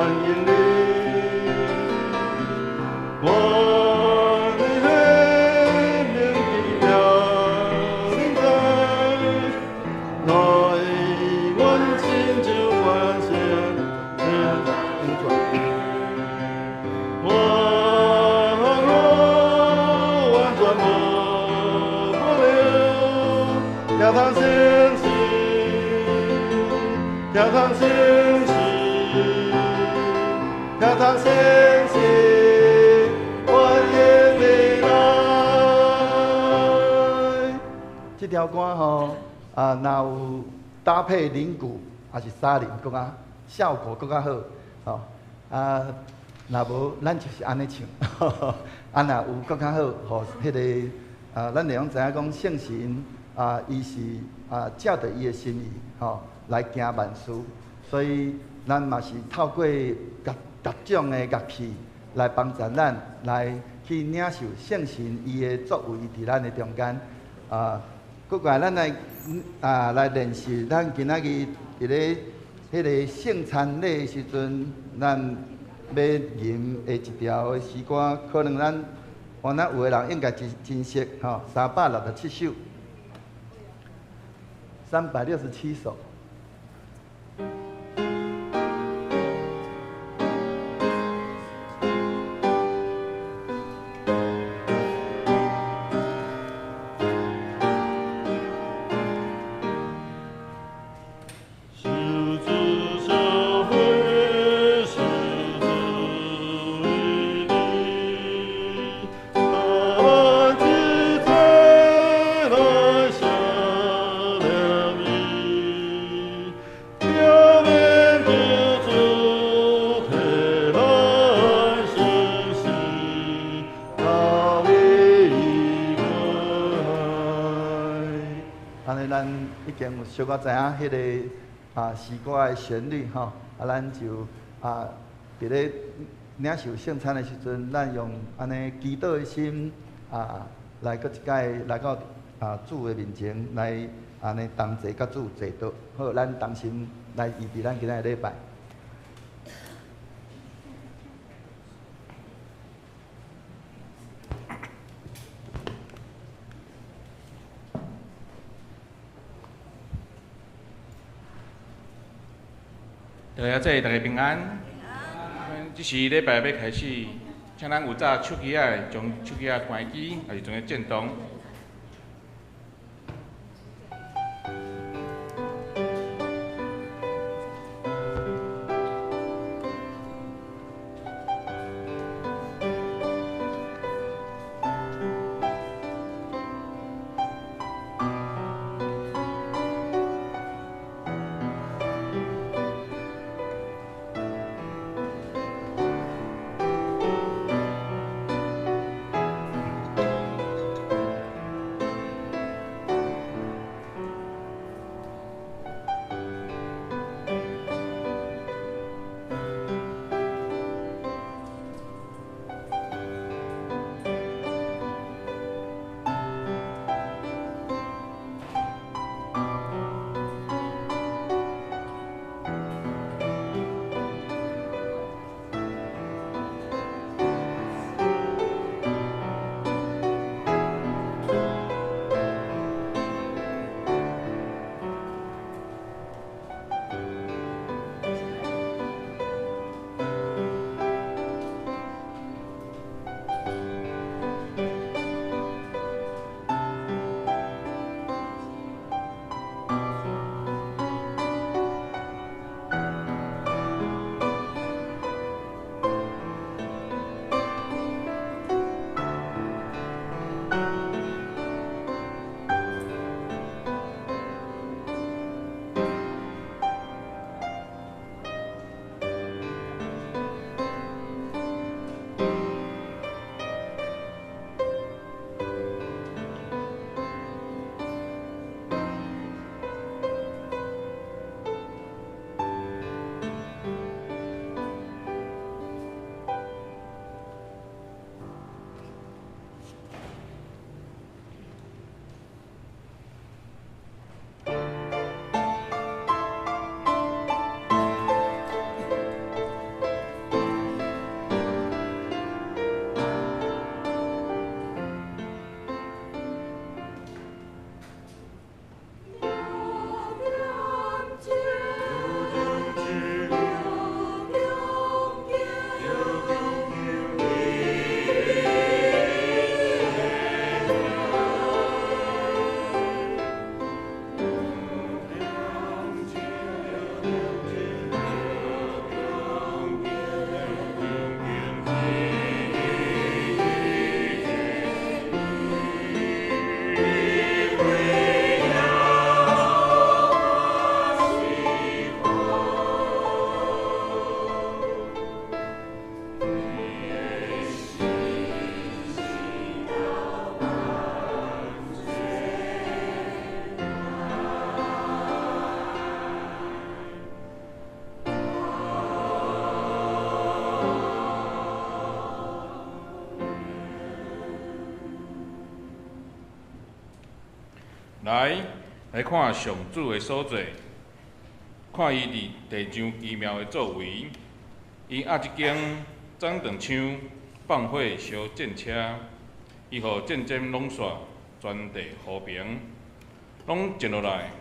迎你，愿你的名奇妙临在，来阮亲像完成我完全无保留，听通相信，听通相信，听通相信，欢迎你来。这条歌吼，啊，若有搭配铃鼓，还是沙铃，閣較效果閣較好，吼啊。若無，咱就是按呢唱。啊，若有閣較好，予彼个啊，咱會用知影講聖神啊，伊是啊，照著伊的心意吼來行萬事，所以咱嘛是透過各各種的樂器來幫助咱來去領受聖神伊的作為佇咱的中間。啊，閣過來咱來啊來練習，咱今仔日佇咧彼個聖餐禮的時陣，咱欲吟的一條的詩歌，可能咱原來有的人應該真真熟吼，367首，367首。受主相會，受主為你，大之災來相憐憫，表面救主體來相信，大衛過來。按呢，咱已經有小可知影彼个啊詩歌的旋律吼，啊，咱就啊佇咧領受聖餐的時陣，咱用按呢祈禱的心啊，來閣一擺來到啊主的面前來按呢同齊佮主坐倒。好，咱同心來預備咱今仔的禮拜。大家早，大家平安。這是禮拜欲開始，請咱有早手機仔將手機仔關機，抑是將伊震動。來，來看上主的所作，看伊佇地上奇妙的作為。伊壓一弓，斬斷槍，放火燒戰車。伊予戰爭攏煞，全地和平。攏靜落來，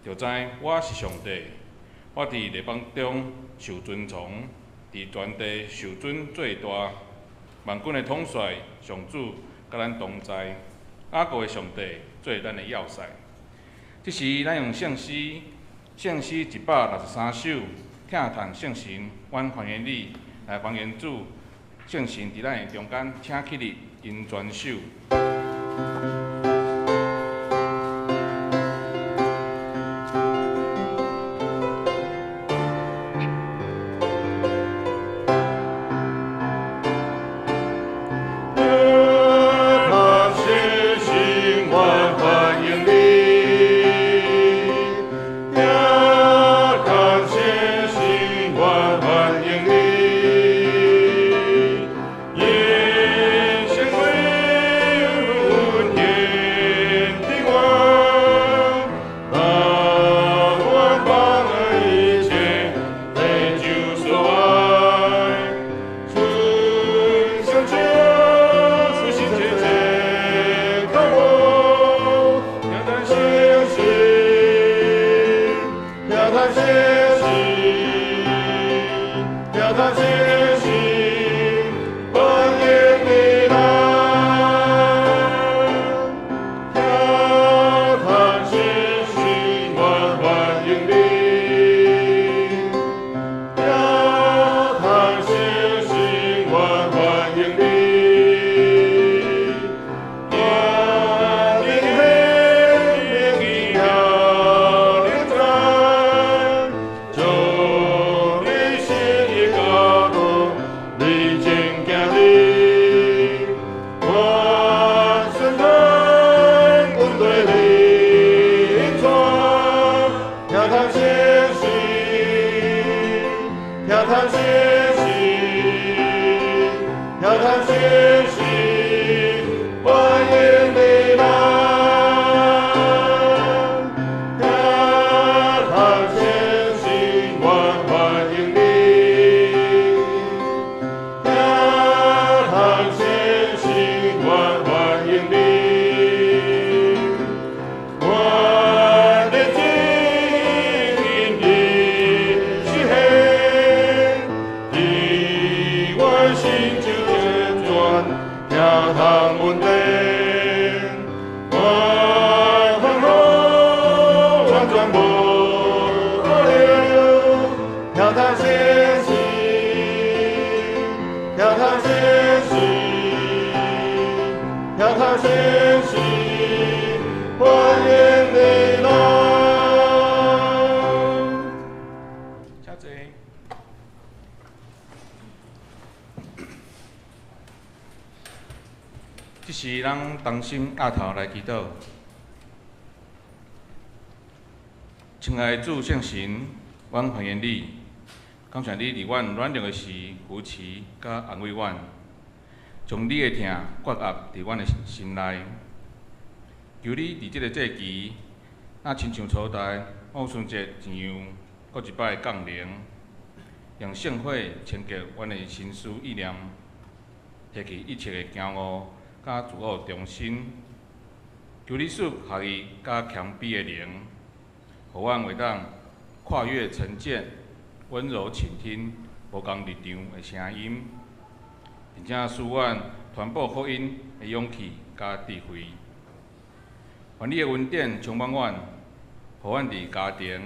就知我是上帝。我佇列邦中受尊崇，佇全地受尊做大。萬軍的統帥上主佮咱同在，雅各的上帝做咱的要塞。這時，咱用聖詩，聖詩163首，疼嘆聖神，阮歡迎你來歡迎主聖神佇咱的中間，請起立，引全首。這時，咱同心徛頭來祈禱。親愛的主聖神，阮歡迎你，感謝你佇阮軟弱的時扶持佮安慰阮，將你的疼割壓佇阮的心內。求你佇這个節期，若親像初代五旬節一樣，閣一擺降臨，用聖火清潔阮的心思意念，提去一切的驕傲佮自我中心。求你賜合一佮謙卑的靈，予阮會當跨越成見，溫柔傾聽無仝立場的聲音，並且賜阮傳播福音的勇氣佮智慧。願你的恩典充滿阮，予阮佇家庭、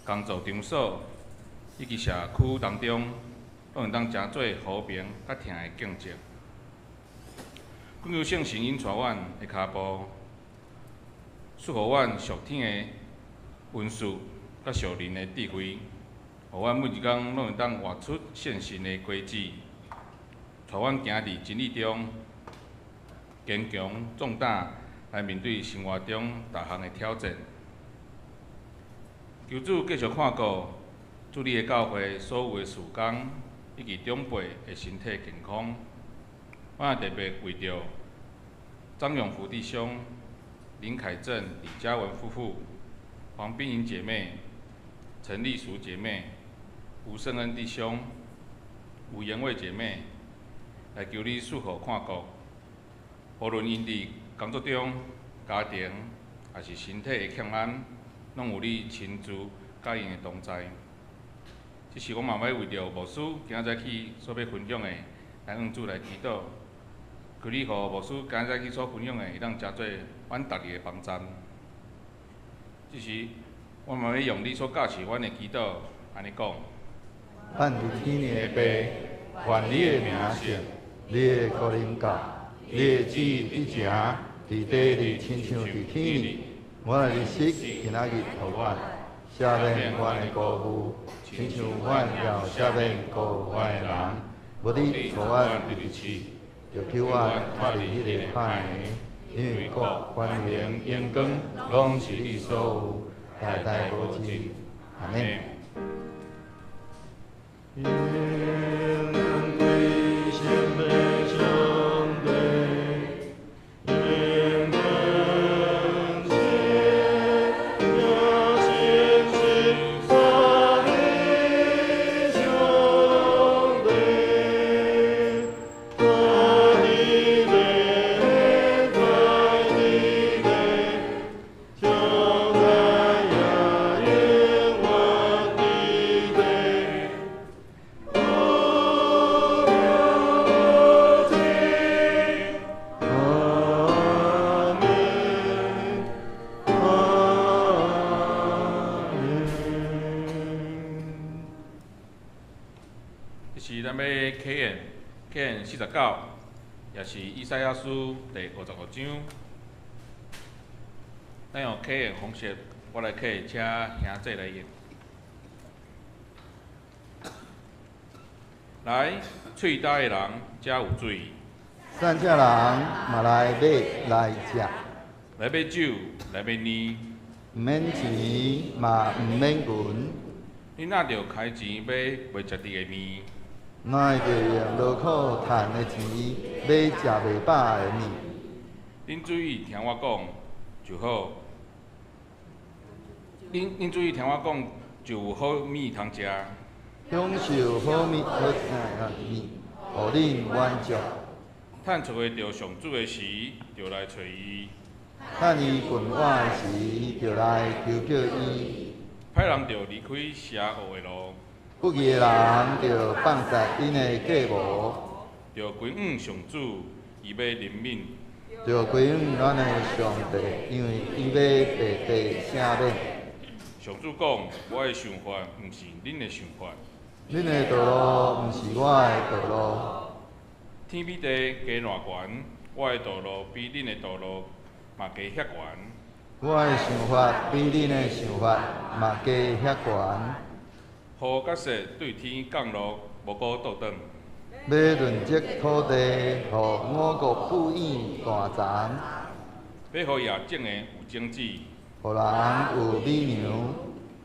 工作場所以及社區當中，攏會當成做和平佮疼的見證。懇求聖神引帶阮的跤步，賜予阮屬天的恩賜佮屬靈的智慧，予阮每一工攏會當活出聖神的果子，帶阮行佇真理中，堅強壯膽來面對生活中逐項的挑戰。求主繼續看顧主你的教會所有的事工以及長輩的身體健康。我也特別為著張永福弟兄林凯正、李嘉文夫妇、黄碧莹姐妹、陈丽淑姐妹、吴胜恩弟兄、吴延卫姐妹，來求你賜福看顧。無論𪜶佇工作中、家庭，抑是身體的欠安，攏有你親自佮𪜶的同在。這是我嘛欲為著牧師今仔早起所欲分享的，來向主來祈禱。求你予牧師今仔早起所分享的，會當成做阮逐日的幫贊。這是我嘛欲用你所教示阮的祈禱，按呢講。阮佇天的父，願你的名聖，你的國臨到，你的旨意得成，佇地裡親像佇天裡。阮的日食今仔日予阮，赦免阮的過誤，親像阮也赦免過誤阮的人。無你予阮入試，著救阮脫離彼个歹的，因為國、權能、榮光，攏是你所有，代代無盡。阿們。榮光歸聖父上帝，榮光子也聖神三位上帝，在地在地將來也永遠的地。阿們，阿們。這是咱欲啟言，啟言49，也是以賽亞書第55章。咱用啟言方式，我來啟，請兄姊來譯。來，喙焦的人，遮有水；散赤人嘛來買來食，來買酒，來買奶。毋免錢嘛毋免銀。你若著開錢買袂食得的麵？哪會著用勞苦趁的錢買食袂飽的麵？恁注意聽我講就好。恁注意聽我講，就有好物通食。享受好物好麵，予恁滿足。趁揣會著上主的時，就來揣伊。趁伊困倚的時，就來求叫伊。歹人著離開邪惡的路，不義的人著放殺𪜶的計謀。著歸向上主，伊欲憐憫。著歸向咱的上帝，因為伊欲白白赦免。上主講：我的想法毋是恁的想法，恁的道路毋是我的道路。天比地低偌懸，我的道路比恁的道路嘛低遐懸。我的想法比恁的想法嘛低遐懸。雨佮雪對天降落，無閣倒轉。欲潤澤土地，予五穀富盈大欉。欲予野種的有種子，予人有米糧。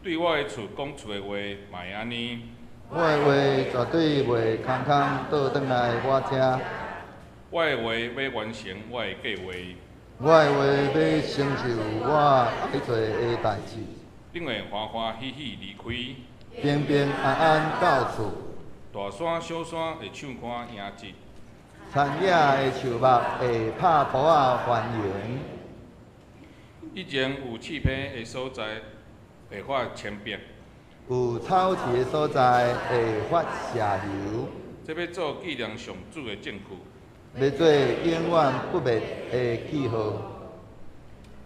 對我的喙講出的話嘛會按呢。我的話絕對袂空空倒轉來我遮。我的話欲完成我的計劃。我的話欲成就我愛做的代誌。恁會歡歡喜喜離開，平平安安到厝。大山小山會唱歌迎接，田野的樹木會拍噗仔歡迎。以前有刺皮的所在會發青碧，有草刺的所在會發石榴。這欲做紀念上主的證據，欲做永遠不滅的記號。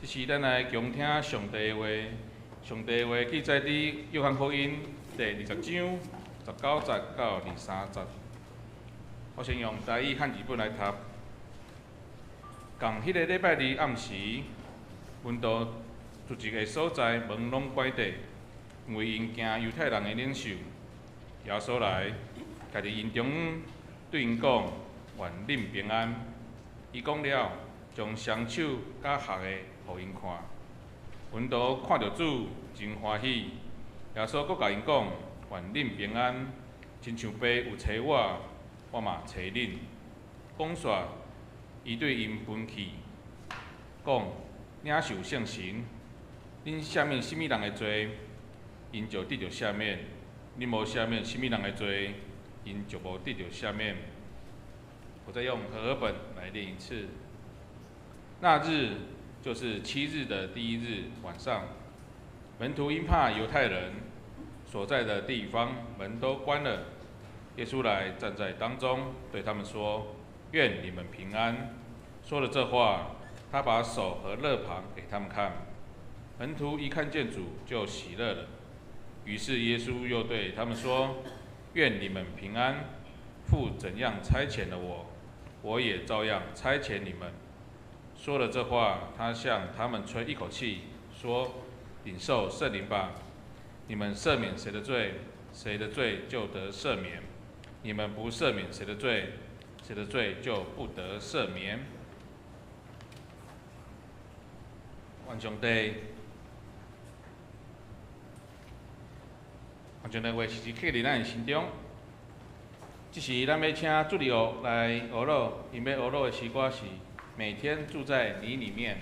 這是咱來恭聽上帝的話，上帝的話記載佇約翰福音第20章19節到23節。我先用台語漢字本來讀。仝彼个禮拜二暗時，門徒聚集的所在門攏關著，因為𪜶驚猶太人的領袖。耶穌來，徛佇𪜶中央，對𪜶講：願恁平安。伊講了，將雙手佮頰的予𪜶看。門徒看著主，真歡喜。耶穌閣共𪜶講：願恁平安，親像爸有差我，我嘛差恁。講煞，伊對𪜶噴氣，講：領受聖神。恁赦免啥物人的罪，𪜶就得著赦免；恁無赦免啥物人的罪，𪜶就無得著赦免。我再用和合本來念一次。那日就是七日的第一日晚上，門徒因怕猶太人，所在的地方門都關了。耶穌來站在當中，對他們說：願你們平安。說了這話，他把手和肋旁給他們看。門徒一看見主，就喜樂了。於是耶穌又對他們說：願你們平安。父怎樣差遣了我，我也照樣差遣你們。說了這話，他向他們吹一口氣，說：領受聖靈吧。你們赦免誰的罪，誰的罪就得赦免；你們不赦免誰的罪，誰的罪就不得赦免。願上帝，願上帝話時時刻佇咱的心中。這時，咱欲請主日學來學樂，𪜶欲學樂的詩歌是《每天住在你裡面》。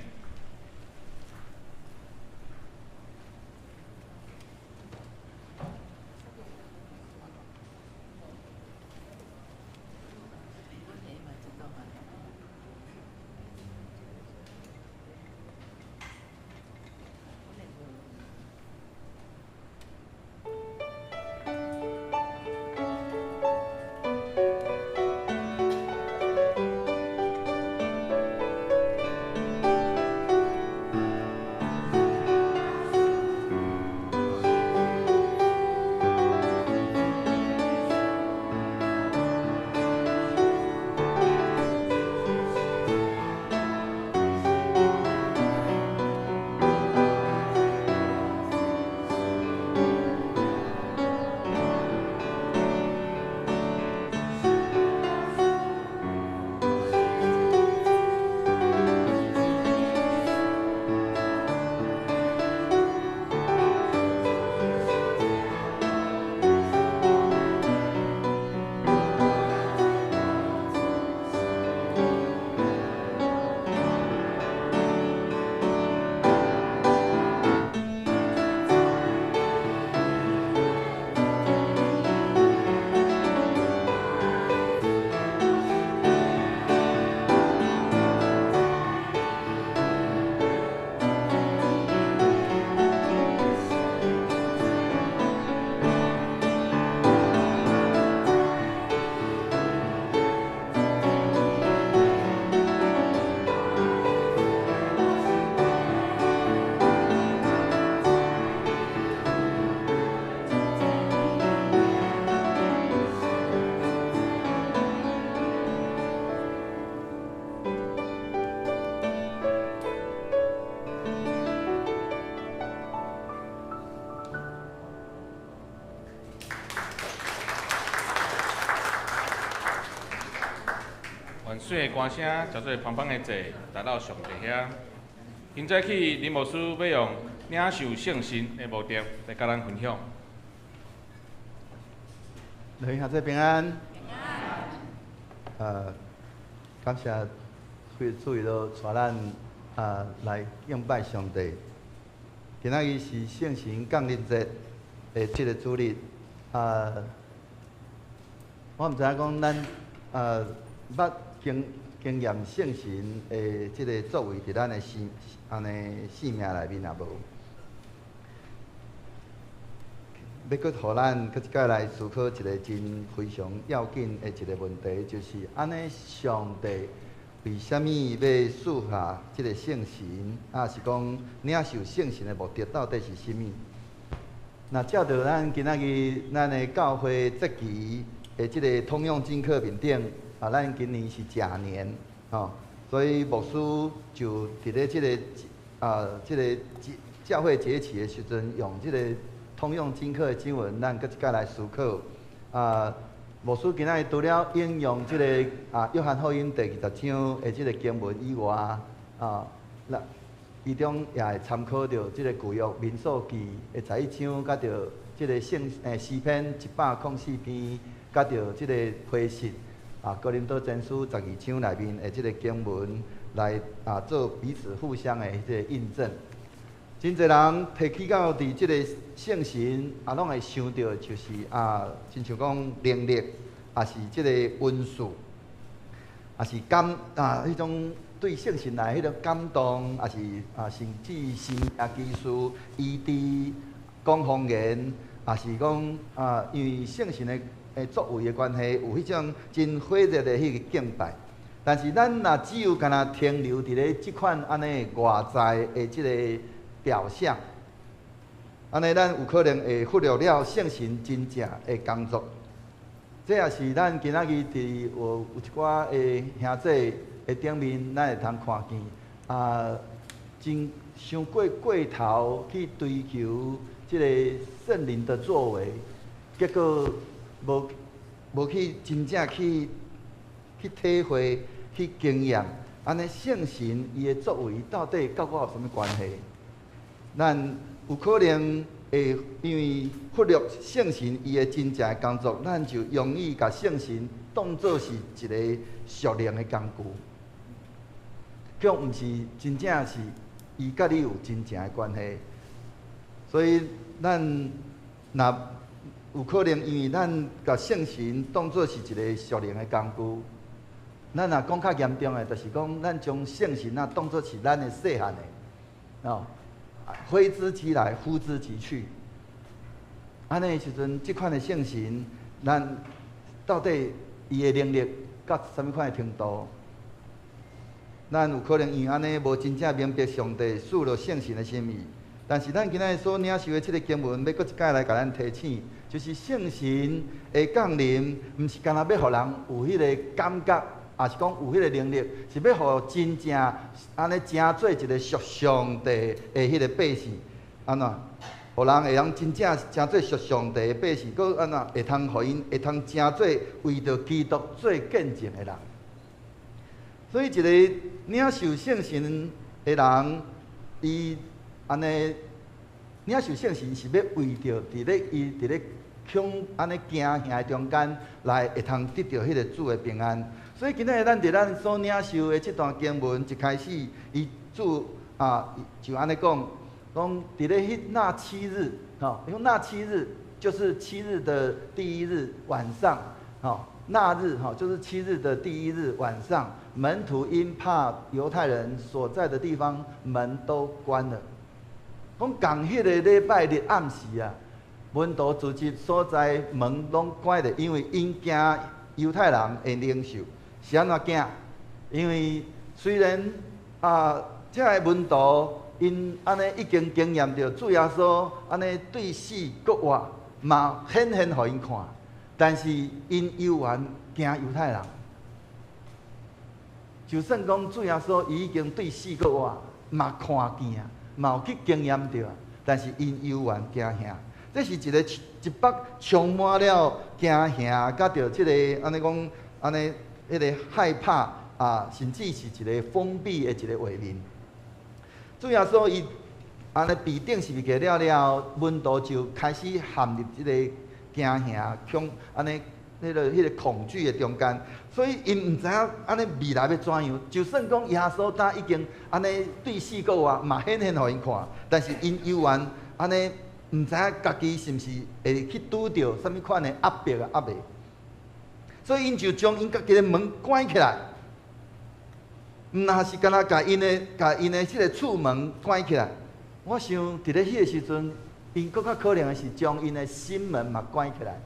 水的歌聲，叫做芳芳的祭，來到上帝遐。今早起林牧師欲用領受聖神的目的來佮咱分享。各位兄弟平安。感謝主耶穌帶咱來敬拜上帝。今仔日是聖神降臨節的這個主日。我毋知影講咱捌經驗聖神的這个作為佇咱的生按呢生命內面也無？欲閣予咱閣一擺來思考一个真非常要緊的一个問題，就是按呢上帝為啥物欲賜下這个聖神，是講領受聖神的目的到底是啥物？若照著咱今仔日咱的教會節期的這个通用經課面頂，咱今年是甲年，吼，所以牧師就佇咧這個教會節期的時陣，用這個通用經課的經文，咱閣一擺來思考。牧師今仔日除了引用這個約翰福音第20章的這個經文以外，那其中也會參考著這個舊約民數記的11章，佮著這個聖詩篇104篇，佮著這個回信。哥林多前書12章內面的這个經文，來啊做彼此互相的這个印證。真濟人提起到佇這个聖神啊，攏會想著就是啊，親像講能力，抑是這个恩賜，抑是感啊，彼種對聖神來彼種感動，抑是啊，甚至神蹟奇事、醫治、講方言，抑是講啊，因為聖神的作為的關係，有彼種真火熱的彼个敬拜。但是咱若只有干焦停留佇咧這款按呢外在的這个表象，按呢咱有可能會忽略了聖神真正的工作。這也是咱今仔日佇有一寡的兄弟的頂面，咱會通看見啊，真傷過過頭去追求這个聖靈的作為，結果無去真正去體會、去經驗，按呢聖神伊的作為到底佮我有啥物關係？咱有可能會因為忽略聖神伊的真正的工作，咱就容易共聖神當做是一个屬靈的工具，卻毋是真正是伊佮你有真正的關係。所以咱若有可能，因為咱共聖神當做是一个屬靈的工具，咱若講較嚴重的，就是講咱將聖神啊當做是咱的細漢的，哦，揮之即來，呼之即去。按呢時陣，這款的聖神，咱到底伊的能力到啥物款的程度？咱有可能因為按呢無真正明白上帝賜予聖神的心意。但是咱今仔日所領受的這个經文，欲閣一擺來共咱提醒，就是聖神的降臨，毋是干焦欲予人有彼个感覺，抑是講有彼个能力，是欲予真正按呢成做一个屬上帝的彼个百姓，按怎？予人會用真正成做屬上帝的百姓，閣按怎會通予𪜶會通成做為著基督做見證的人。所以一个領受聖神的人，伊按呢領受聖神是欲為著佇咧伊佇咧恐按呢驚嚇的中間，來會通得著彼个主的平安。所以今仔日咱佇咱所領受的這段經文一開始，伊主啊就按呢講，講佇咧彼那七日，吼，因為那七日就是七日的第一日晚上，吼，那日吼就是七日的第一日晚上，門徒因怕猶太人所在的地方門都關了。講仝彼个禮拜日暗時啊，門徒聚集所在門攏關著，因為𪜶驚猶太人的領袖。是按怎驚？因為雖然啊，這个門徒𪜶按呢已經經驗著主耶穌按呢對死復活，嘛顯現予𪜶看，但是𪜶猶原驚猶太人。就算講主耶穌伊已經對死復活，嘛看見啊，嘛有去經驗著，但是𪜶猶原驚嚇。這是一个一幅充滿了驚嚇，佮著這个按呢講按呢。彼个害怕啊，甚至是一个封閉的一个畫面。主耶穌伊按呢被釘十字架了了後，門徒就開始陷入這个驚嚇、恐按呢彼个恐懼的中間，所以𪜶毋知影按呢未來欲怎樣。就算講耶穌早已經按呢對死復活，嘛顯現予𪜶看，但是𪜶猶原按呢毋知影家己是毋是會去拄著啥物款的壓迫啊、抑未。所以𪜶就將𪜶家己的門關起來，毋若是干焦共𪜶的這个厝門關起來。我想佇咧彼个時陣，𪜶閣較可能的是將𪜶的心門嘛關起來。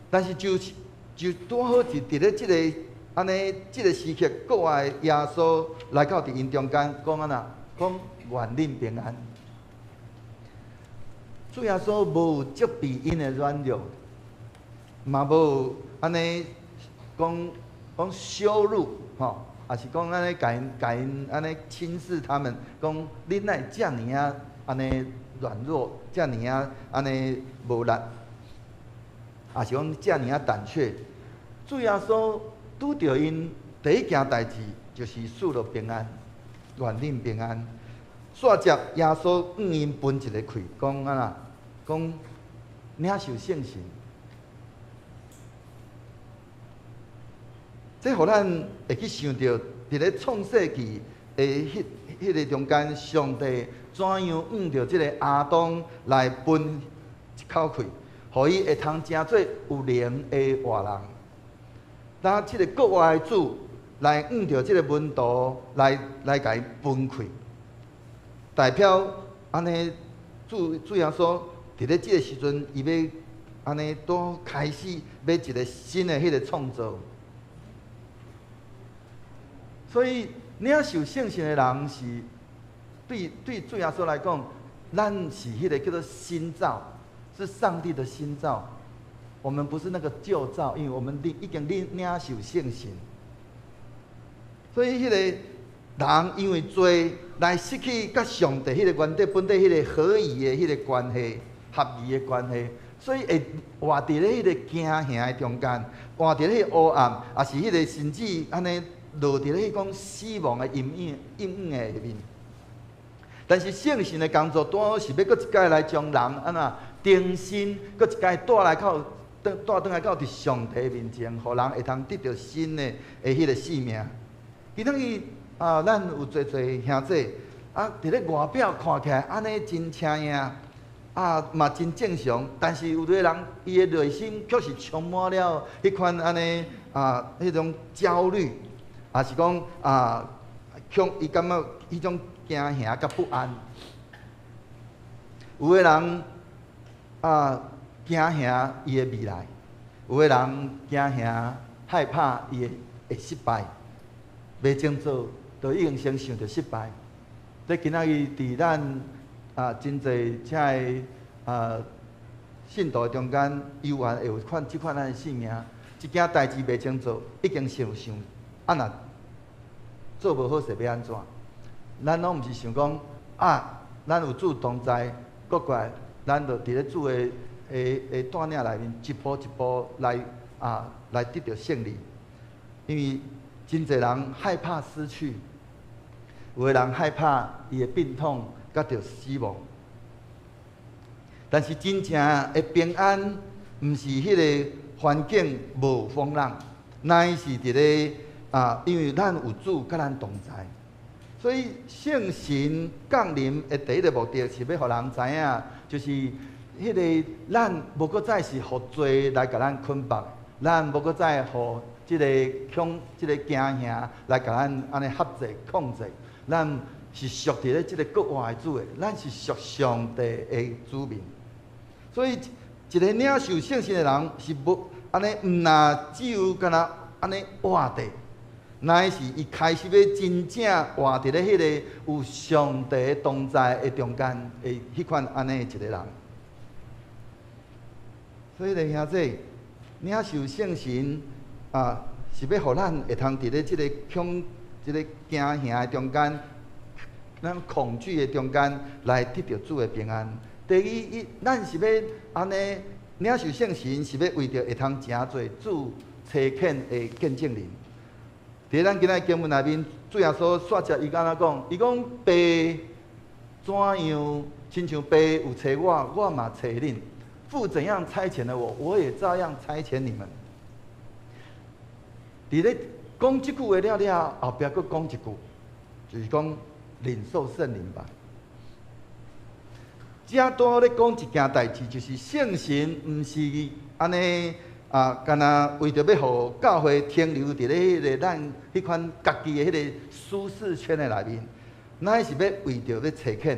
但是就是就拄好是佇咧這个按呢這个時刻，國外耶穌來到佇𪜶中間，講按怎？講願恁平安。主耶穌無有責備𪜶的軟弱。嘛無按呢講講羞辱吼，抑是講按呢共𪜶按呢輕視他們，講恁哪會遮爾仔按呢軟弱，遮爾仔按呢無力，抑是講遮爾仔膽怯。主耶穌拄著𪜶第一件代誌，就是賜予平安，願恁平安。煞接耶穌向𪜶歕一个氣，講按怎？講領受聖神。這予咱會去想著，佇咧創世記的彼個中間，上帝怎樣向著這个亞當來分一口氣，予伊會通成做有靈的活人。當這个國外的主來向著這个門徒來共伊分氣，代表按呢主耶穌佇咧這个時陣，伊欲按呢拄開始欲一个新的彼个創造。所以領受聖神的人是對主耶穌來講，咱是彼个叫做新造，是上帝的新造。我們不是那個舊造，因為我們已經領受聖神。所以彼个人因為罪來失去佮上帝彼个原底本底彼个合宜的彼个關係、合宜的關係，所以會活佇咧彼个驚嚇的中間，活佇咧彼個黑暗，抑是彼個甚至按呢落佇咧彼講死亡的陰影的下面。但是聖神的工作，拄好是欲閣一擺來將人按怎重新閣一擺帶來到轉帶轉來到佇上帝面前，予人會通得著新的彼个生命。今仔日啊，咱有濟濟兄弟啊，佇咧外表看起來按呢真請影，啊嘛真正常，但是有的人伊的內心卻是充滿了彼款按呢啊，彼種焦慮，抑是講啊，恐伊感覺彼種驚嚇佮不安。有的人啊驚嚇伊的未來，有的人驚嚇害怕伊會失敗，袂前做，就已經先想著失敗。這今仔日佇咱啊真濟遮个啊信徒中間，猶原會有款這款的性命，一件代誌袂前做，已經想想啊若做無好勢欲按怎？咱攏毋是想講啊，咱有主同在，閣過來，咱就佇咧主的帶領內面，一步一步來啊來得著勝利。因為真濟人害怕失去，有的人害怕伊的病痛，佮著死亡。但是真正的平安，毋是彼个環境無風浪，乃是佇咧啊，因為咱有主佮咱同在。所以聖神降臨的第一个目的是欲予人知影，就是彼个咱無閣再是予罪來共咱捆綁，咱無閣再予這个恐、這个驚嚇來共咱按呢轄制控制。咱是屬佇咧這个國外的主的，咱是屬上帝的子民。所以一个領受聖神的人是無按呢，毋若只有干焦按呢活著。乃是伊開始欲真正活佇咧彼个有上帝同在的中間的彼款按呢一个人。所以咧，兄弟，領受聖神啊，是欲予咱會通佇咧這个恐、這个驚嚇的中間，咱恐懼的中間來得著主的平安。第二，伊咱是欲按呢領受聖神，是欲為著會通成做主差遣的見證人。佇咱今仔經文內面，主耶穌煞接伊按怎講？伊講爸怎樣，親像爸有差我，我嘛差恁。父怎樣差遣了我，我也照樣差遣你們。佇咧講這句話了了，後壁閣講一句，就是講領受聖靈吧。遮拄咧講一件代誌，就是聖神毋是按呢啊，干焦為著欲予教會停留佇咧彼个咱彼款家己的彼个舒適圈的內面，乃是欲為著欲差遣。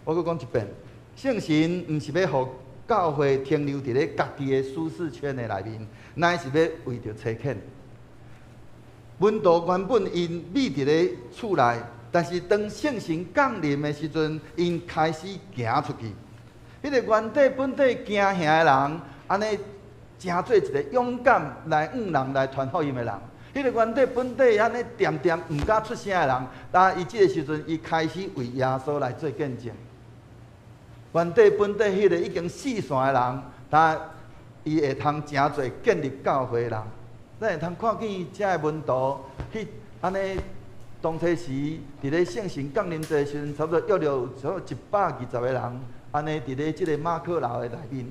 我閣講一遍，聖神毋是欲予教會停留佇咧家己的舒適圈的內面，乃是欲為著差遣。門徒原本𪜶覕佇咧厝內，但是當聖神降臨的時陣，𪜶開始行出去。彼个原底本底驚嚇的人，按呢成做一个勇敢來向人來傳福音的人。彼个原底本底按呢恬恬毋敢出聲的人，但伊這个時陣，伊開始為耶穌來做見證。原底本底彼个已經四散的人，但伊會通成做建立教會的人。咱會通看見遮个門徒去按呢，當初時佇咧聖神降臨的時陣，差不多約著有差不多120個人，按呢佇咧這个馬可樓的內面。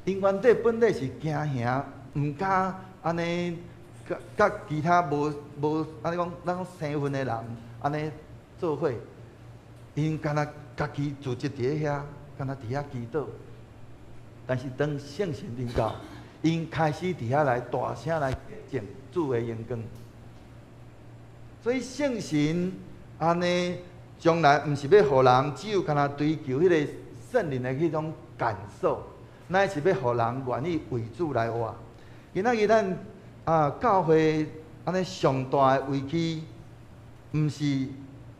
𪜶原底本底是驚嚇，毋敢按呢，佮佮其他無無按呢講，咱講生份的人按呢做伙，𪜶敢若家己組織佇咧遐，敢若佇遐祈禱。但是當聖神臨到，𪜶開始佇遐來大聲來見證主的榮光。所以聖神按呢，將來毋是欲予人只有干焦追求彼個聖靈的彼種感受，乃是欲予人願意為主來活。今仔日咱啊教會按呢上大的危機，毋是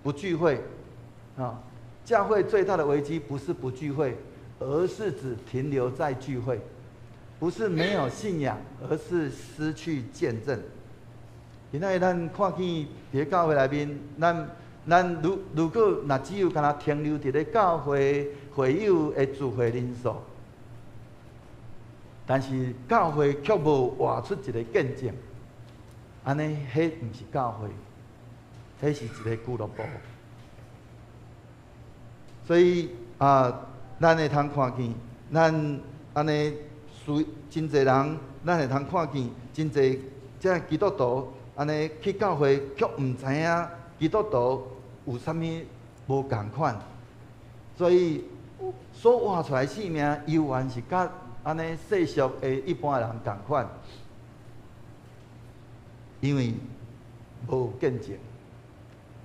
不聚會啊，教會最大的危機不是不聚會，而是只停留在聚會，不是沒有信仰，而是失去見證。今仔日咱看見佇咧教會內面，咱咱如如果若只有干焦停留佇咧教會會友的聚會人數，但是教會卻無活出一个見證，按呢，彼毋是教會，彼是一个俱樂部。所以啊，咱會通看見，咱按呢，屬真濟人，咱會通看見真濟這基督徒按呢去教會，卻毋知影基督徒有啥物無仝款，所以所活出來生命，猶原是佮按呢世俗的一般人仝款，因為無見證。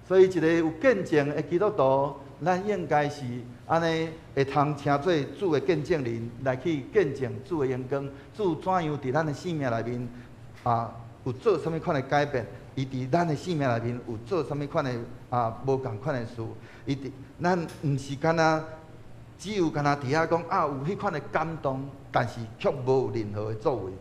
所以一個有見證的基督徒，咱應該是按呢會通稱做主的見證人，來去見證主的榮光，主怎樣佇咱的生命內面啊，有做啥物款的改變？伊佇咱的生命內面有做啥物款的啊無仝款的事？伊佇咱毋是干焦只有干焦佇遐講啊有彼款的感動，但是卻無任何的作為。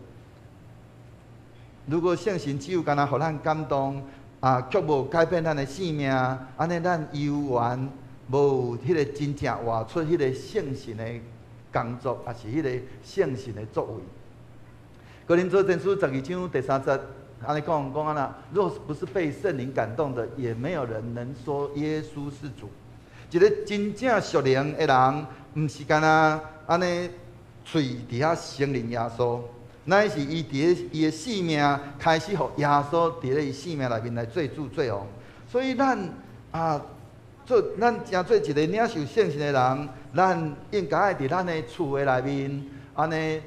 如果聖神只有干焦予咱感動，啊，卻無改變咱的生命，按呢咱猶原無彼個真正活出彼個聖神的工作，抑是彼個聖神的作為。哥林多前書12章第3節，按呢講講按呢，若不是被聖靈感動的，也沒有人能說耶穌是主。一個真正屬靈的人，毋是干焦按呢喙佇遐承認耶穌，乃是伊佇咧伊的生命開始予耶穌佇咧伊生命內面來做主做王。所以咱啊做咱成做一個領受聖神的人，咱應該愛佇咱的厝的內面，按呢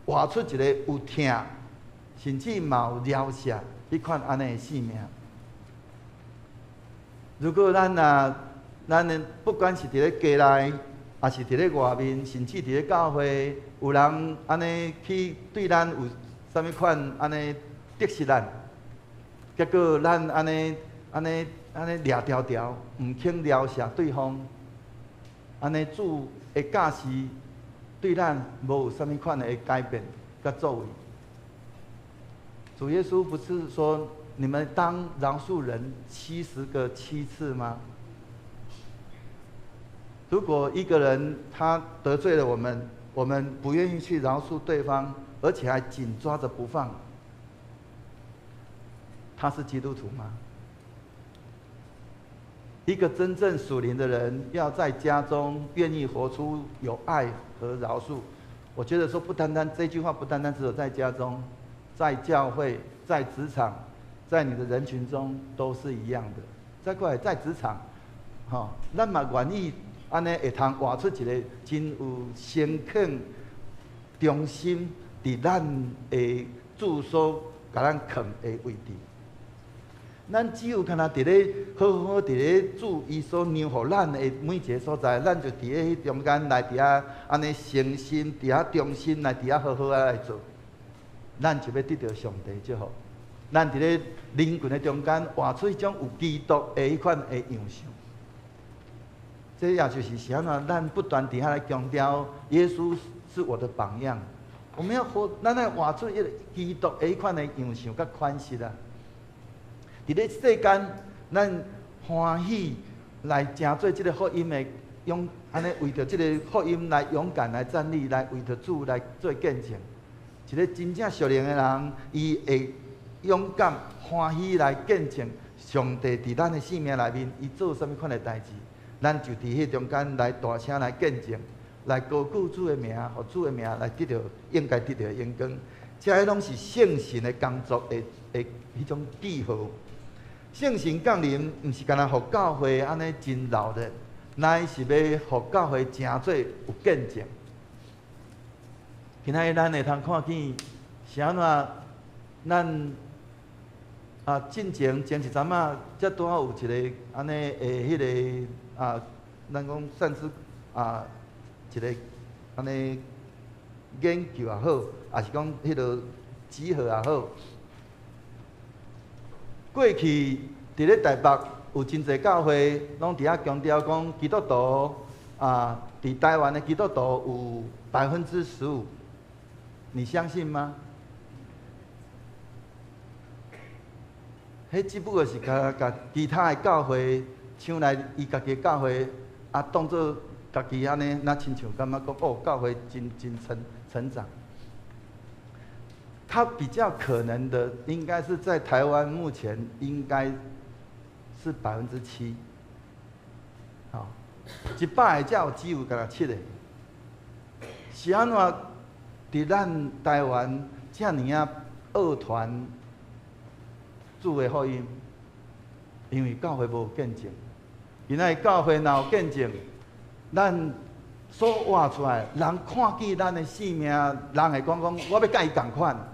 活出一個有疼，甚至嘛有饒恕彼款按呢的生命。如果咱啊，咱的不管是佇咧家內，抑是佇咧外面，甚至佇咧教會，有人按呢去對咱有啥物款按呢得失咱，結果咱按呢按呢按呢掠條條，毋肯饒恕對方，按呢主的教示對咱無有啥物款的改變佮作為。主耶穌不是說你們當饒恕人70個7次嗎？如果一個人他得罪了我們，我們不願意去饒恕對方，而且還緊抓着不放，他是基督徒嗎？一個真正屬靈的人，要在家中願意活出有愛和饒恕。我覺得說不單單這句話，不單單只有在家中，在教會、在職場、在你的人群中都是一樣的。再過來，在職場，吼，咱嘛願意按呢會通活出一個真有誠懇、忠心，佇咱的住所共咱囥的位置。咱只有干焦佇咧好好佇咧主伊所讓予咱的每一个所在，咱就佇咧彼中間來佇遐按呢誠心，佇遐忠心來佇遐好好仔來做，咱就欲得著上帝祝福。咱佇咧人群的中間活出彼種有基督的彼款的樣式。這也就是是按怎，咱不斷佇遐來強調耶穌是我的榜樣。我們要活，咱愛活出彼个基督的彼款的樣式佮款式啊。佇咧世間，咱歡喜來成做這个福音的勇，按呢為著這个福音來勇敢來站立，來為著主來做見證。一个真正屬靈的人，伊會勇敢歡喜來見證上帝佇咱的生命內面，伊做啥物款的代誌，咱就佇彼中間來大聲來見證，來高舉主的名，予主的名來得著應該得著的榮光。這个攏是聖神的工作的彼種記號。聖神降臨，毋是干焦予教會按呢真鬧熱，乃是欲予教會成做有見證。今仔日咱會通看見是按怎？咱啊，進前前一陣仔，才拄好有一个按呢的彼个啊，咱講算是啊一个按呢研究也好，抑是講彼个集合也好。過去佇咧台北有真濟教會，攏佇遐強調講基督徒啊，佇台灣的基督徒有15%，你相信嗎？彼只不過是共共其他的教會搶來伊家己的教會，啊，當做家己按呢，若親像感覺講哦，教會真真成長。他比較可能的，應該是在台灣目前應該是7%，吼，100個才有只有干焦七个。是按怎佇咱台灣遮爾仔惡傳主的福音？因為教會無見證。今仔日教會若有見證，咱所活出來，人看見咱的生命，人會講講，我欲佮伊仝款。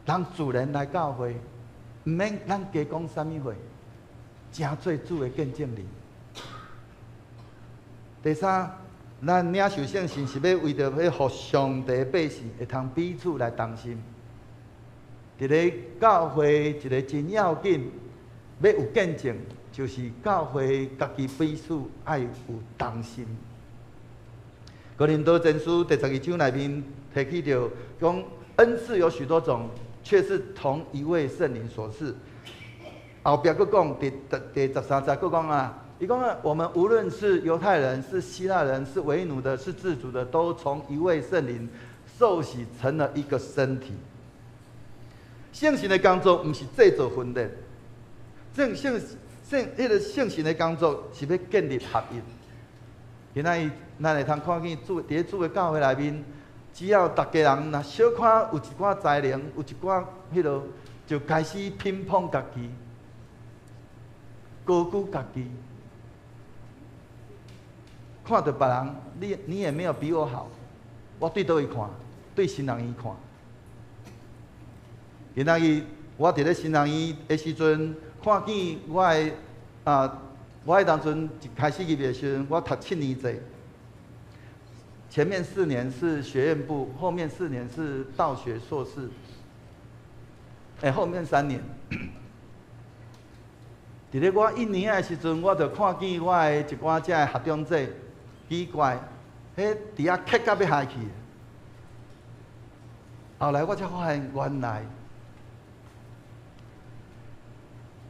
人自然來教會，毋免咱加講啥物話，成做主的見證人。第三，咱領受聖神是欲為著欲予上帝百姓會通彼此來同心。佇咧教會一个真要緊，欲有見證，就是教會家己彼此愛有同心。哥林多前書第12章內面提起著講，恩賜有許多種，卻是同一位聖靈所賜。後壁閣講，第13節閣講啊，伊講啊，我們無論是猶太人、是希臘人、是為奴的、是自主的，都從一位聖靈受洗成了一個身體。聖神的工作毋是製造分裂，聖聖聖，彼个聖神的工作是欲建立合一。今仔日咱會通看見主佇咧主的教會內面，只要逐家人若小可有一寡才能，有一寡彼落，就開始品捧家己，高舉家己，看著別人，你也沒有比我好，我對佗位看？對神學院看。今仔日我佇咧神學院的時陣，看見我的啊，我彼當陣一開始入去的時陣，我讀七年制，前面四年是學院部，後面四年是道學碩士。欸，後面3年，佇咧我一年的時陣，我就看見我的一寡遮的學長姐，奇怪，彼佇遐客甲欲害去。後來我才發現，原來，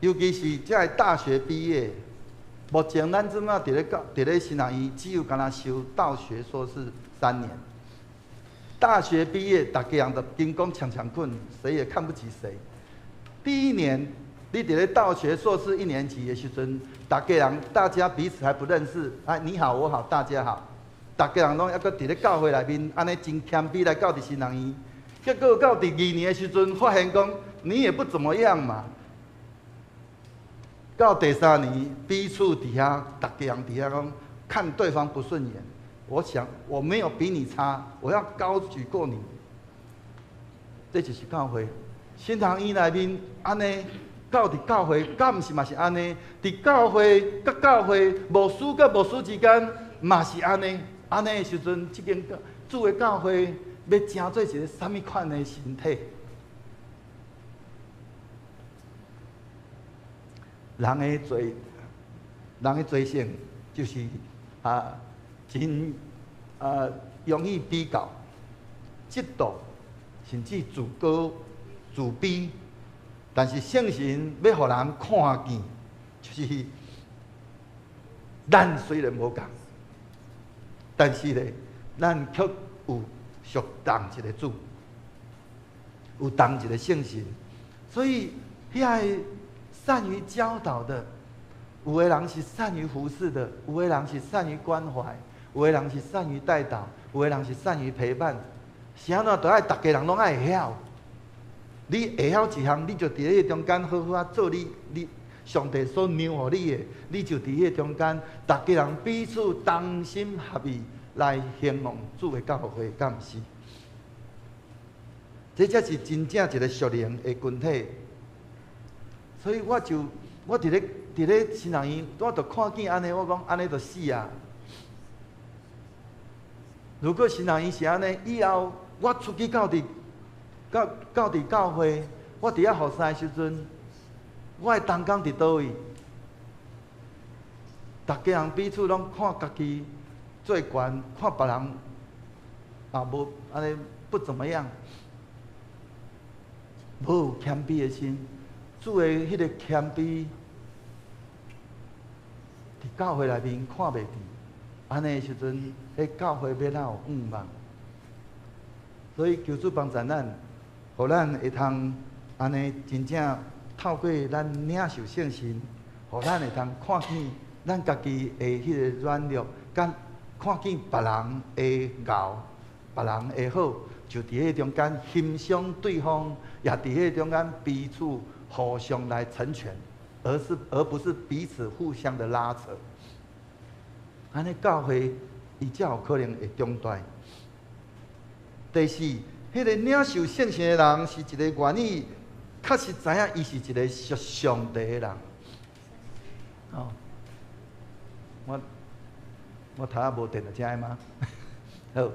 尤其是遮的大學畢業，目前咱這馬佇咧教，佇咧神學院，只有干焦修道學碩士三年。大學畢業，逐家人就金光強強滾，誰也看不起誰。第一年，你佇咧道學碩士一年級的時陣，逐家人大家彼此還不認識，哎，你好我好大家好，逐家人攏猶閣佇咧教會內面，按呢真謙卑來到佇神學院。結果到第二年的時陣，發現講你也不怎麼樣嘛。到第三年，彼此佇遐，逐家人佇遐講，看對方不順眼。我想我沒有比你差，我要高舉過你。這就是教會。神學院內面按呢，到佇教會，敢毋是嘛是按呢？佇教會佮教會牧師佮牧師之間嘛是按呢。按呢的時陣，這間主的教會欲成做一个啥物款的身體？人的罪，人的罪性就是啊，真啊容易比較、嫉妒，甚至自高、自卑。但是聖神欲予人看見，就是咱雖然無仝，但是咧，咱卻有屬同一个主，有同一个聖神，所以遐个善於教導的，有的人是善於服侍的，有的人是善於關懷，有的人是善於代禱，有的人是善於陪伴。是按怎？都愛逐家人攏愛會曉。你會曉一項，你就佇咧中間好好仔做你上帝所讓予你的，你就佇彼個中間，逐家人彼此同心合意來興旺主的教會，敢毋是？這才是真正一個屬靈的群體。所以我就我佇咧神學院，我就看見按呢，我講按呢就死啊！如果神學院是按呢，以後我出去到佇教會，我佇遐服侍的時陣，我的同工佇佗位？逐家人彼此攏看家己做懸，看別人也無按呢不怎麼樣，無有謙卑的心，主的彼個謙卑，佇教會內面看袂著，按呢時陣，彼教會欲哪有向望？所以求主幫助咱，予咱會通按呢真正透過咱領受聖神，予咱會通看見咱家己的彼個軟弱，佮看見別人的𠢕，別人的好，就佇彼中間欣賞對方，也佇彼中間彼此互相來成全，而不是彼此互相的拉扯。按呢教會伊才有可能會長大。第四，彼個領受聖神的人是一個願意，確實知影伊是一個屬上帝的人。哦，我頭仔無電就遮嗎？好，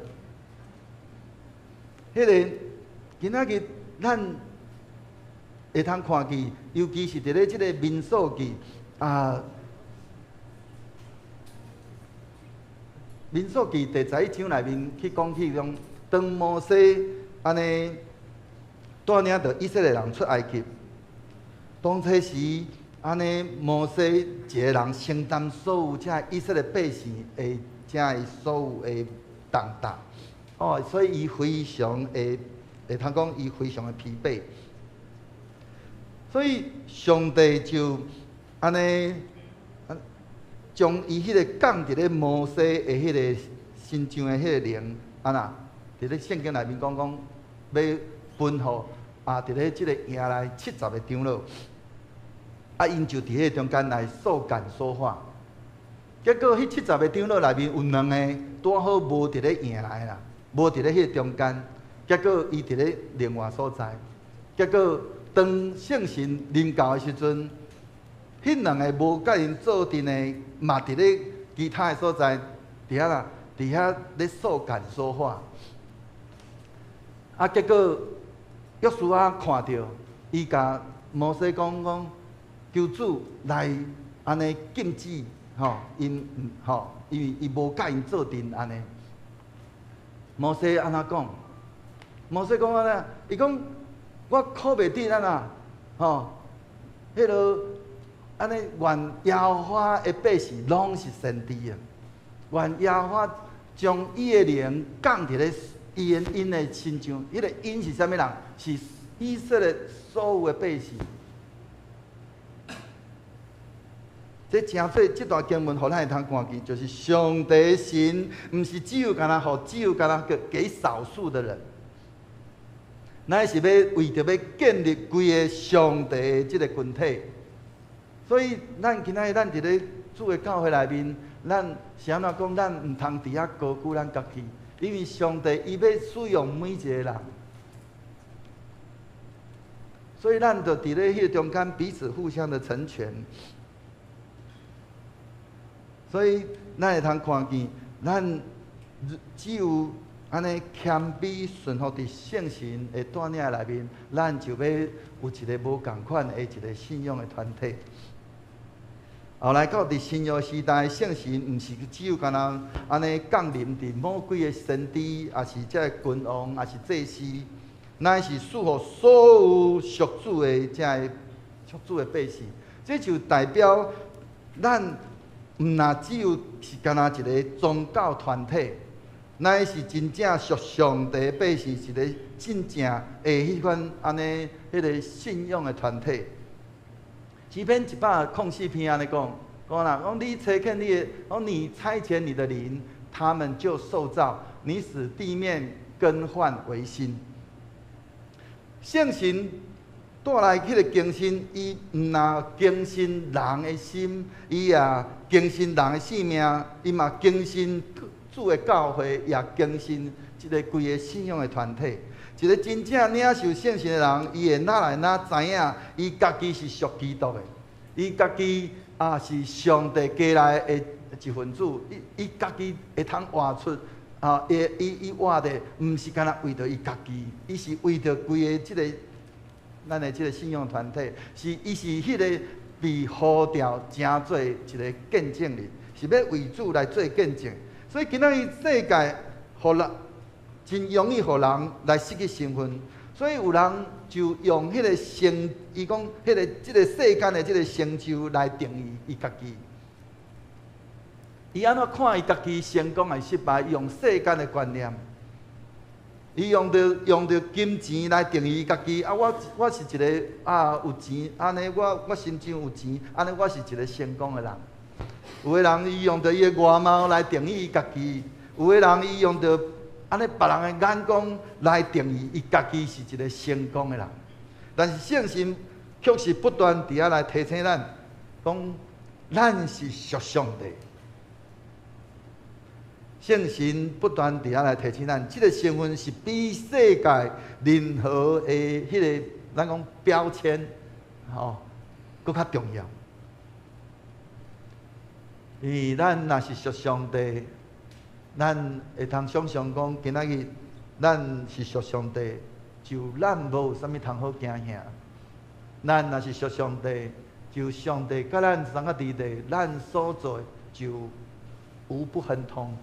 彼個今仔日咱會通看見，尤其是佇咧這個民數記啊，民數記第11章內面去講起講，當摩西按呢帶領著以色列人出埃及，當初時按呢摩西一個人承擔所有這以色列百姓的這所有的重擔，哦，所以伊非常的會通講伊非常的疲憊，所以上帝就按呢將伊彼個降佇咧摩西的彼個身上的彼個靈，按怎？佇咧聖經內面講講，欲吩予啊！佇咧這個營內七十個長老，啊，𪜶就佇彼個中間來受感說話。結果，彼七十個長老內面有兩個拄好無佇咧營內啦，無佇咧彼個中間。結果，伊佇咧另外所在。結果，當聖神臨到的時陣，彼兩個無佮𪜶做陣的，嘛佇咧其他的所在，佇遐啦，佇遐咧受感說話。啊！結果約書亞看著，伊共摩西講講，求主來按呢禁止吼，𪜶吼，因為伊無佮𪜶做陣按呢。摩西按怎講？摩西講按呢？伊講我苦袂得按怎吼，彼落按呢願耶和華的百姓攏是先知啊！願耶和華將伊的靈降佇咧伊𪜶的身上，彼個𪜶是啥物人？是以色列所有的百姓。這誠做這段經文，予咱會通看見，就是上帝神，毋是只有干焦予，只有干焦給少數的人，乃是欲為著欲建立規個上帝的這個群體。所以，咱今仔日咱佇咧主的教會內面，咱是按怎講？咱毋通佇遐高估咱家己，因為上帝伊欲使用每一個人。所以，咱就佇咧彼個中間彼此互相的成全。所以，咱會通看見，咱只有按呢謙卑順服佇聖神的帶領內面，咱就欲有一個無仝款的一個信仰的團體。後來到佇新約時代，聖神毋是只有干焦按呢降臨佇某幾个先知，抑是這個君王，抑是祭司，乃是賜予所有屬主的這个屬主的百姓。這就代表咱毋若只有是干焦一個宗教團體，乃是真正屬上帝的百姓，是一個真正的彼款按呢彼個信仰的團體。詩篇104篇按呢講，講啦，講你差遣你的，講你差遣你的靈，他們就受造；你使地面更換為新。聖神帶來彼个更新，伊毋若更新人的心，伊也更新人的生命，伊嘛更新主的教會，也更新這个規个信仰的團體。一个真正領受聖神的人，伊會愈來愈知影，伊家己是屬基督的，伊家己啊是上帝加來的一份子，伊家己會通活出啊，伊活的毋是干焦為著伊家己，伊是為著規个這个咱的這个信仰團體，是伊是彼个被呼召成做一个見證人，是欲為主來做見證。所以今仔日世界予人真容易予人來失去身份，所以有人就用彼个成，伊講彼个這个世間的這個成就來定義伊家己。伊按怎看伊家己成功抑是失敗？用世間的觀念，伊用著金錢來定義家己。啊，我是一个啊有錢，按呢我身上有錢，按呢我是一个成功的人。有的人伊用著伊的外貌來定義伊家己，有的人伊用著按呢別人的眼光來定義伊家己是一个成功的人。但是聖神卻是不斷佇遐來提醒咱，講咱是屬上帝。聖神不斷佇遐來提醒咱，這个身份是比世界任何的彼个咱講標籤，吼，閣較重要。因為咱若是屬上帝，咱會通想像講，今仔日咱是屬上帝，就咱無有啥物通好驚嚇。咱若是屬上帝，就上帝佮咱相佮佇咧，咱所做的就無不亨通。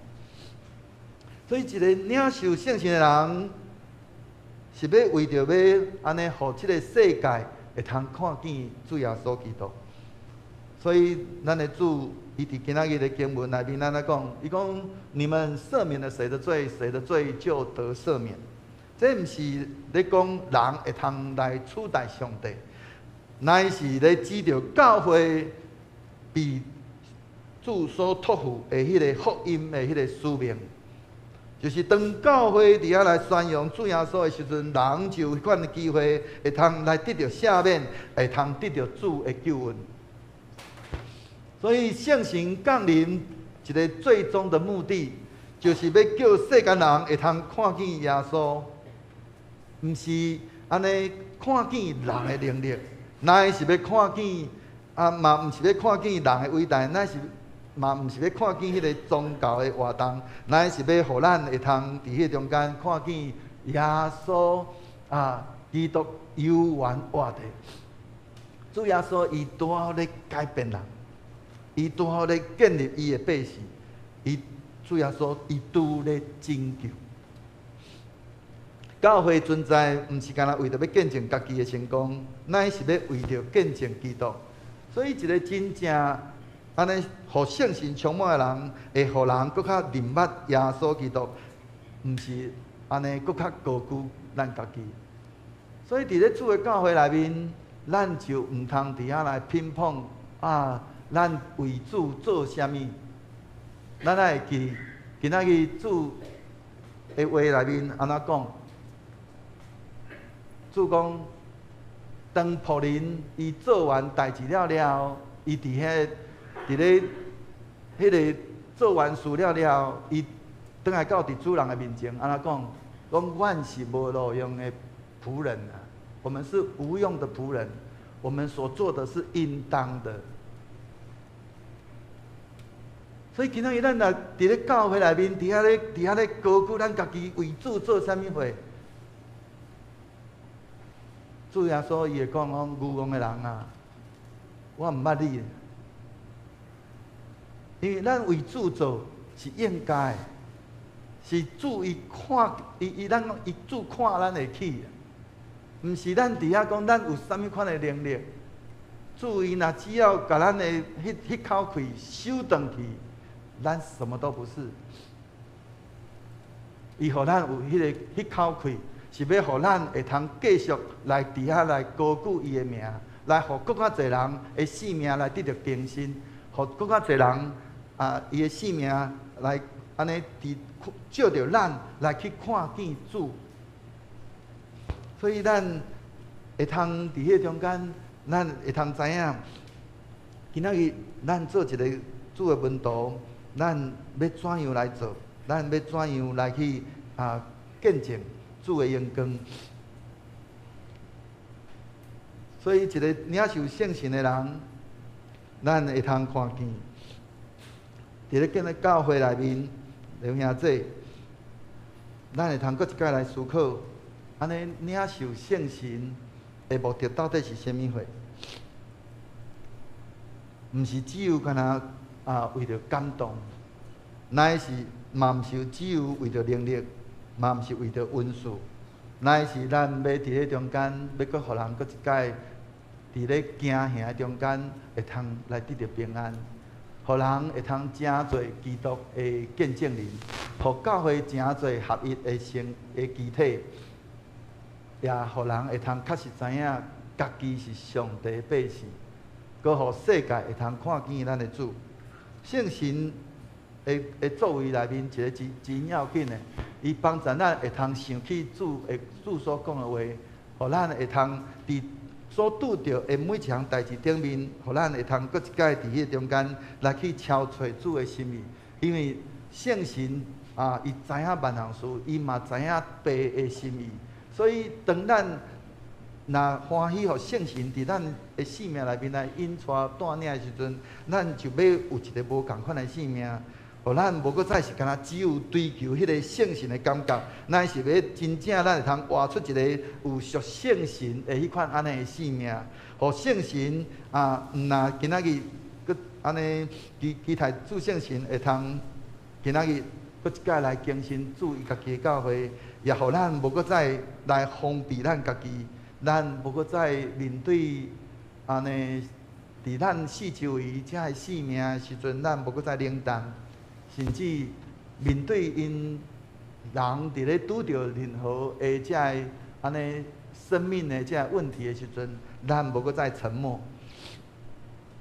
所以，一个領受聖神的人，是欲為著欲按呢，予這个世界會通看見主耶穌基督。所以，咱的主伊佇今仔日的經文內面，按呢講，伊講：你們赦免了誰的罪，誰的罪就得赦免。這毋是咧講人會通來取代上帝，乃是咧指著教會被主所託付的彼个福音的彼个使命。就是當教會佇遐來宣揚主耶穌的時陣，人就有彼款的機會會通來得著赦免，會通得著主的救恩。所以聖神降臨一个最終的目的，就是欲叫世間人會通看見耶穌，毋是按呢看見人的能力，乃是欲看見啊嘛，毋是欲看見人的偉大，乃是嘛毋是欲看見彼个宗教的活動，乃是欲予咱會通佇彼个中間看見耶穌啊，基督猶原活著。主耶穌伊拄好咧改變人，伊拄好咧建立伊的百姓，伊主耶穌伊拄咧拯救。教會存在，毋是干焦為著欲見證家己的成功，乃是欲為著見證基督。所以，一个真正按呢，予聖神充滿的人，會予人閣較認捌耶穌基督，毋是按呢閣較高舉咱家己。所以，佇咧主的教會內面，咱就毋通佇遐來評判啊，咱為主做啥物？咱愛會記，今仔日主的話內面按怎講？主講，當僕人伊做完代誌了了後，伊佇咧彼个做完事了了後，伊轉來到佇主人的面前，按怎講？講阮是無路用的僕人啊，我們是無用的僕人，我們所做的是應當的。所以今仔日咱若佇咧教會內面，佇遐咧高舉咱家己為主做啥物貨？主耶穌伊會講講愚戇的人啊，我毋捌你。因為咱為主做是應該的，是主伊看伊伊咱伊主看咱會起，毋是咱佇遐講咱有啥物款的能力。主伊若只要共咱的彼口氣收轉去，咱什麼都不是。伊予咱有彼口氣，是欲予咱會通繼續來佇遐來高舉伊的名，來予閣較濟人的生命來得著更新，予閣較濟人啊，伊的生命來按呢佇借著咱來去看見主。所以咱會通佇彼个中間，咱會通知影，今仔日咱做一个主的門徒，咱欲怎樣來做？咱欲怎樣來去見證主的榮光？所以，一个領受聖神的人，咱會通看見，佇咧建立教會內面，弟兄姊，咱會通閣一擺來思考，按呢領受聖神的目的到底是啥物貨？毋是只有干焦為著感動，乃是嘛毋是只有為著能力，嘛毋是為著恩賜，乃是咱欲佇咧中間，欲閣予人閣一擺佇咧驚嚇的中間，會通來得著平安，予人會通成做基督的見證人，予教會成做合一的成的肢體，也予人會通確實知影家己是上帝百姓，閣予世界會通看見咱的主。聖神的作為內面一个真真要緊的，伊幫助咱會通想起主的主所講的話，予咱會通佇所拄著的每一項代誌頂面，予咱會通閣一擺佇彼個中間來去敲揣主的心意。因為聖神伊知影萬項事，伊嘛知影父的心意，所以當咱若歡喜予聖神佇咱的生命內面來引帶帶領的時陣，咱就欲有一个無仝款的生命，予咱無閣再是干焦只有追求彼個聖神的感覺，乃是欲真正咱會通活出一個有屬聖神的彼款按呢的生命，予聖神毋若今仔日閣按呢期期待主聖神會通今仔日閣一擺來更新主伊家己的教會，也予咱無閣再來封閉咱家己。咱無閣再面對按呢，佇咱四周圍遮的生命的時陣，咱無閣再冷淡，甚至面對𪜶人佇咧拄著任何的遮的按呢生命的遮的問題的時陣，咱無閣再沉默。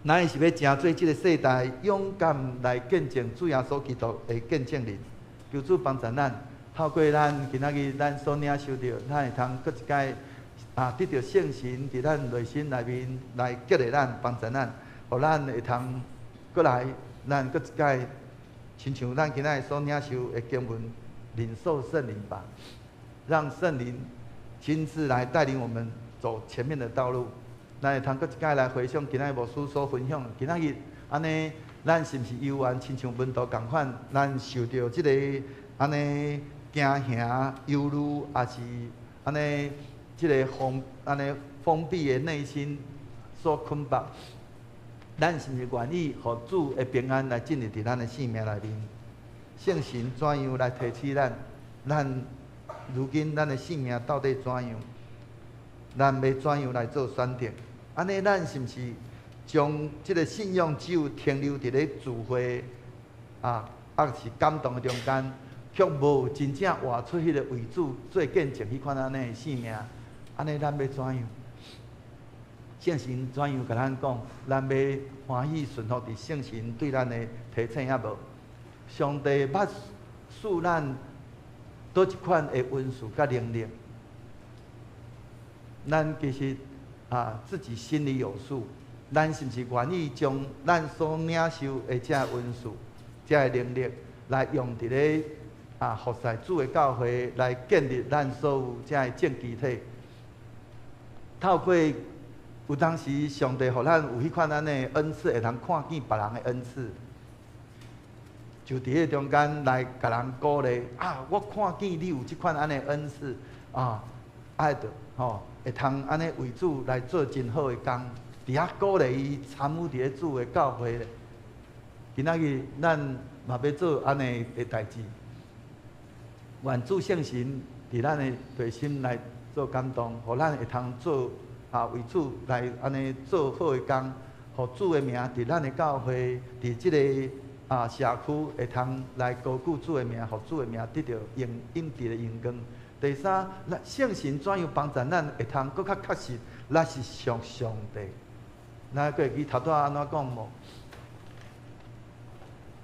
咱是欲成做這个世代勇敢來見證主耶穌基督的見證人，求主幫助咱，透過咱今仔日咱所領受著，咱會通閣一擺得著聖神佇咱內心內面來激勵咱、幫助咱，予咱會通閣來，咱閣一擺親像咱今仔日所領受的經文，領受聖靈吧，讓聖靈親自來帶領我們走前面的道路。咱會通閣一擺來回想今仔日牧師所分享，今仔日按呢，咱是毋是猶原親像門徒仝款，咱受著這个按呢驚嚇、憂慮，抑是按呢這个按呢封閉的內心所捆綁？咱是毋是願意予主的平安來進入佇咱的生命內面？聖神怎樣來提醒咱？咱如今咱的生命到底怎樣？咱欲怎樣來做選擇？按呢，咱是毋是將這个信仰只有停留佇咧聚會抑是感動的中間，卻無真正活出彼个為主做見證彼款按呢的生命？按呢，咱欲怎樣？聖神怎樣共咱講？咱欲歡喜順服佇聖神對咱的提醒抑無？上帝捌賜咱佗一款的恩賜佮能力？咱其實自己心裡有數，咱是毋是願意將咱所領受的這个恩賜、這个能力，來用佇咧服侍主的教會，來建立咱所有這个正肢體？透過有當時上帝予咱有彼款按呢恩賜，會通看見別人的恩賜，就佇彼中間來共人鼓勵啊！我看見你有這款按呢恩賜啊，愛著吼，會通按呢為主來做真好的工，佇遐鼓勵伊參與佇咧主的教會咧。今仔日咱嘛欲做按呢的代誌，願主聖神佇咱的內心來做感動，予咱會通做為主來按呢做好的工，予主的名佇咱的教會，佇這个社區會通來高舉主的名，予主的名得著永永佇的榮光。第三，咱聖神怎樣幫助咱會通閣較確實，咱是屬上帝。咱閣會記頭拄仔按怎講無？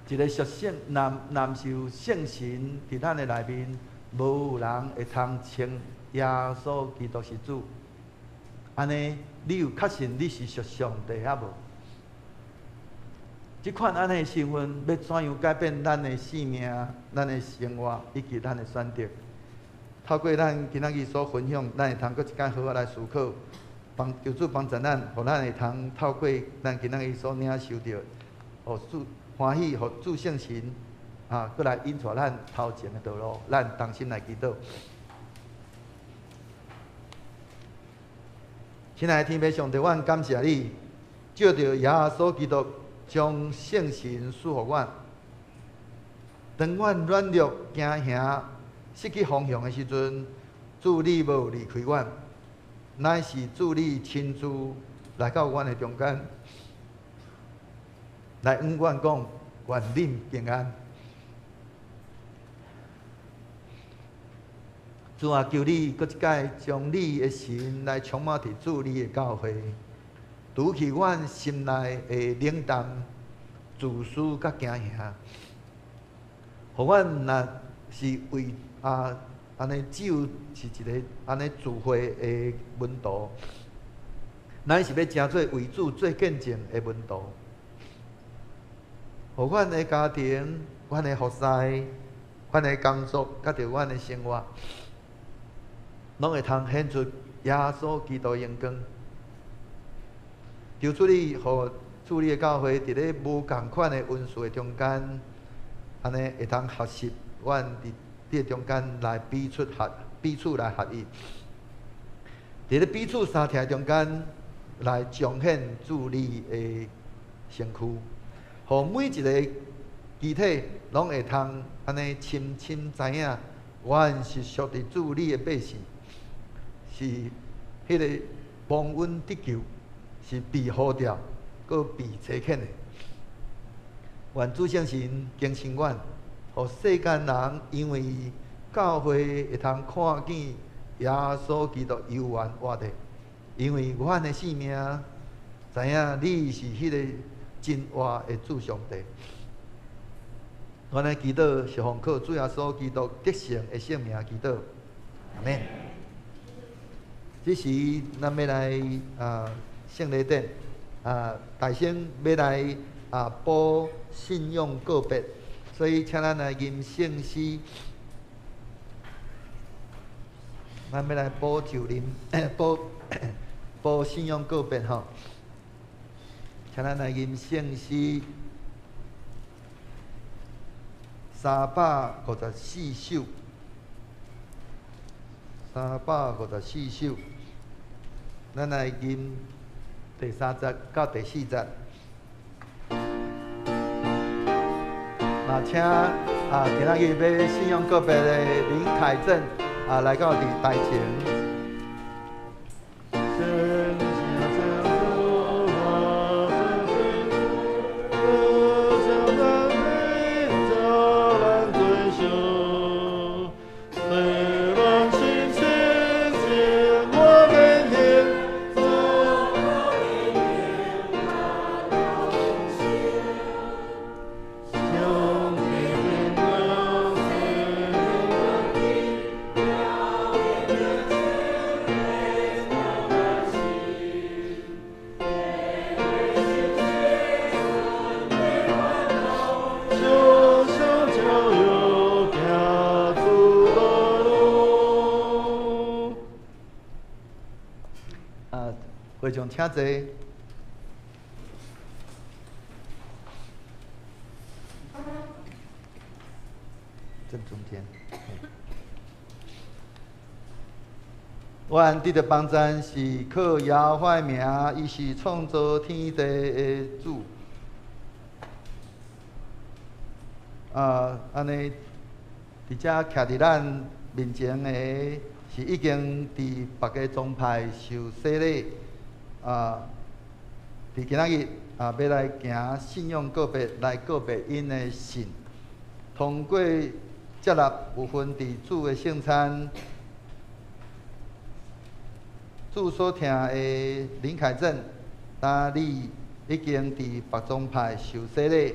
一个屬聖，若毋是有聖神佇咱的內面，無有人會通稱耶穌基督是主。按呢，你有確信你是屬上帝抑無？這款按呢的身份，欲怎樣改變咱的生命、咱的生活以及咱的選擇？透過咱今仔日所分享，咱會通閣一擺好好來思考，幫求主幫助咱，予咱會通透過咱今仔日所領受著，予主歡喜，予主聖神啊，閣來引帶咱頭前的道路，咱同心來祈禱。親愛的天父上帝，阮感謝你，藉著耶穌基督將聖神賜予阮。當阮軟弱、驚嚇、失去方向的時陣，主你無離開阮，乃是主你親自來到阮的中間，來向阮講：願恁平安。主啊，求你閣一擺將你的神來充滿佇主你的教會，除去阮心內的冷淡、自私佮驚嚇，予阮若是為啊按呢只有是一个按呢聚會的門徒，咱是欲成做為主做見證的門徒，予阮的家庭、阮的服侍、阮的工作，佮著阮的生活，攏會通顯出耶穌基督榮光。求主你，予主你的教會佇咧無仝款的恩賜的中間，按呢會通學習，阮佇你的中間來彼此合，彼此來合一。佇咧彼此相疼中間來彰顯主你的身軀，予每一个肢體攏會通按呢深深知影，阮是屬佇主你的百姓，是彼个蒙恩得救，是被呼召，閣被差遣的。願主聖神更新阮，予世間人因為教會會通看見耶穌基督猶原活著，因為阮的生命知影你是彼个真活的主上帝。阮的祈禱是奉靠主耶穌基督得勝的聖名祈禱，阿們。這時，咱欲來啊聖禮典啊，大聲欲來啊補信仰告別，所以請咱來吟聖詩，咱欲來補就啉，補補信仰告別吼，請咱來吟聖詩354首，354首。咱來吟第三節到第四節。嘛，請啊，今仔日欲信仰告別的林凱正啊，來到佇台前。會眾請坐。正中間。阮得著幫贊是靠耶和華的名，伊是創造天地的主。啊，按呢，佇遮徛佇咱面前的，是已經佇別个宗派受洗禮。啊！佇今仔日啊，欲來行信仰告別，來告別𪜶的信，通過接納有份佇主的聖餐，主所疼的林凱正，今你已經佇別宗派受洗禮，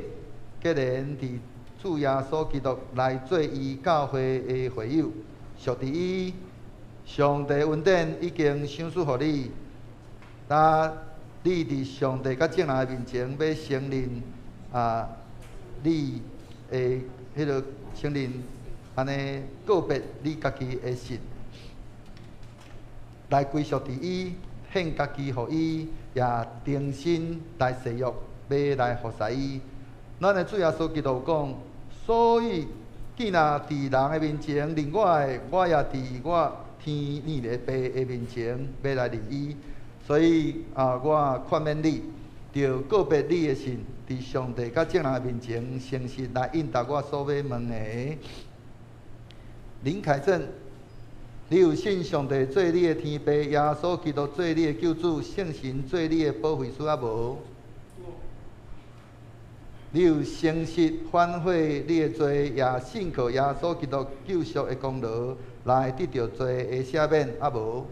既然佇主耶穌基督來做伊教會的會友，屬佇伊，上帝恩典已經賞賜予你。當你佇上帝佮眾人的面前，欲承認啊，你的彼个承認按呢告別你家己的信，來歸屬佇伊，獻家己予伊，也重新來誓約，欲來服侍伊。咱的主耶穌基督講，所以既若佇人的面前認我的，我也佇我天你的爸的面前欲來認伊。所以啊，我勸勉你，著告別你的信，佇上帝佮眾人的面前，誠實來應答我所欲問的。林凱正，你有信上帝做你的天父，耶穌基督做你的救主，聖神做你的保惠師啊無？你有誠實反悔你的罪，也信靠耶穌基督救贖的功勞，來得著罪的赦免啊無？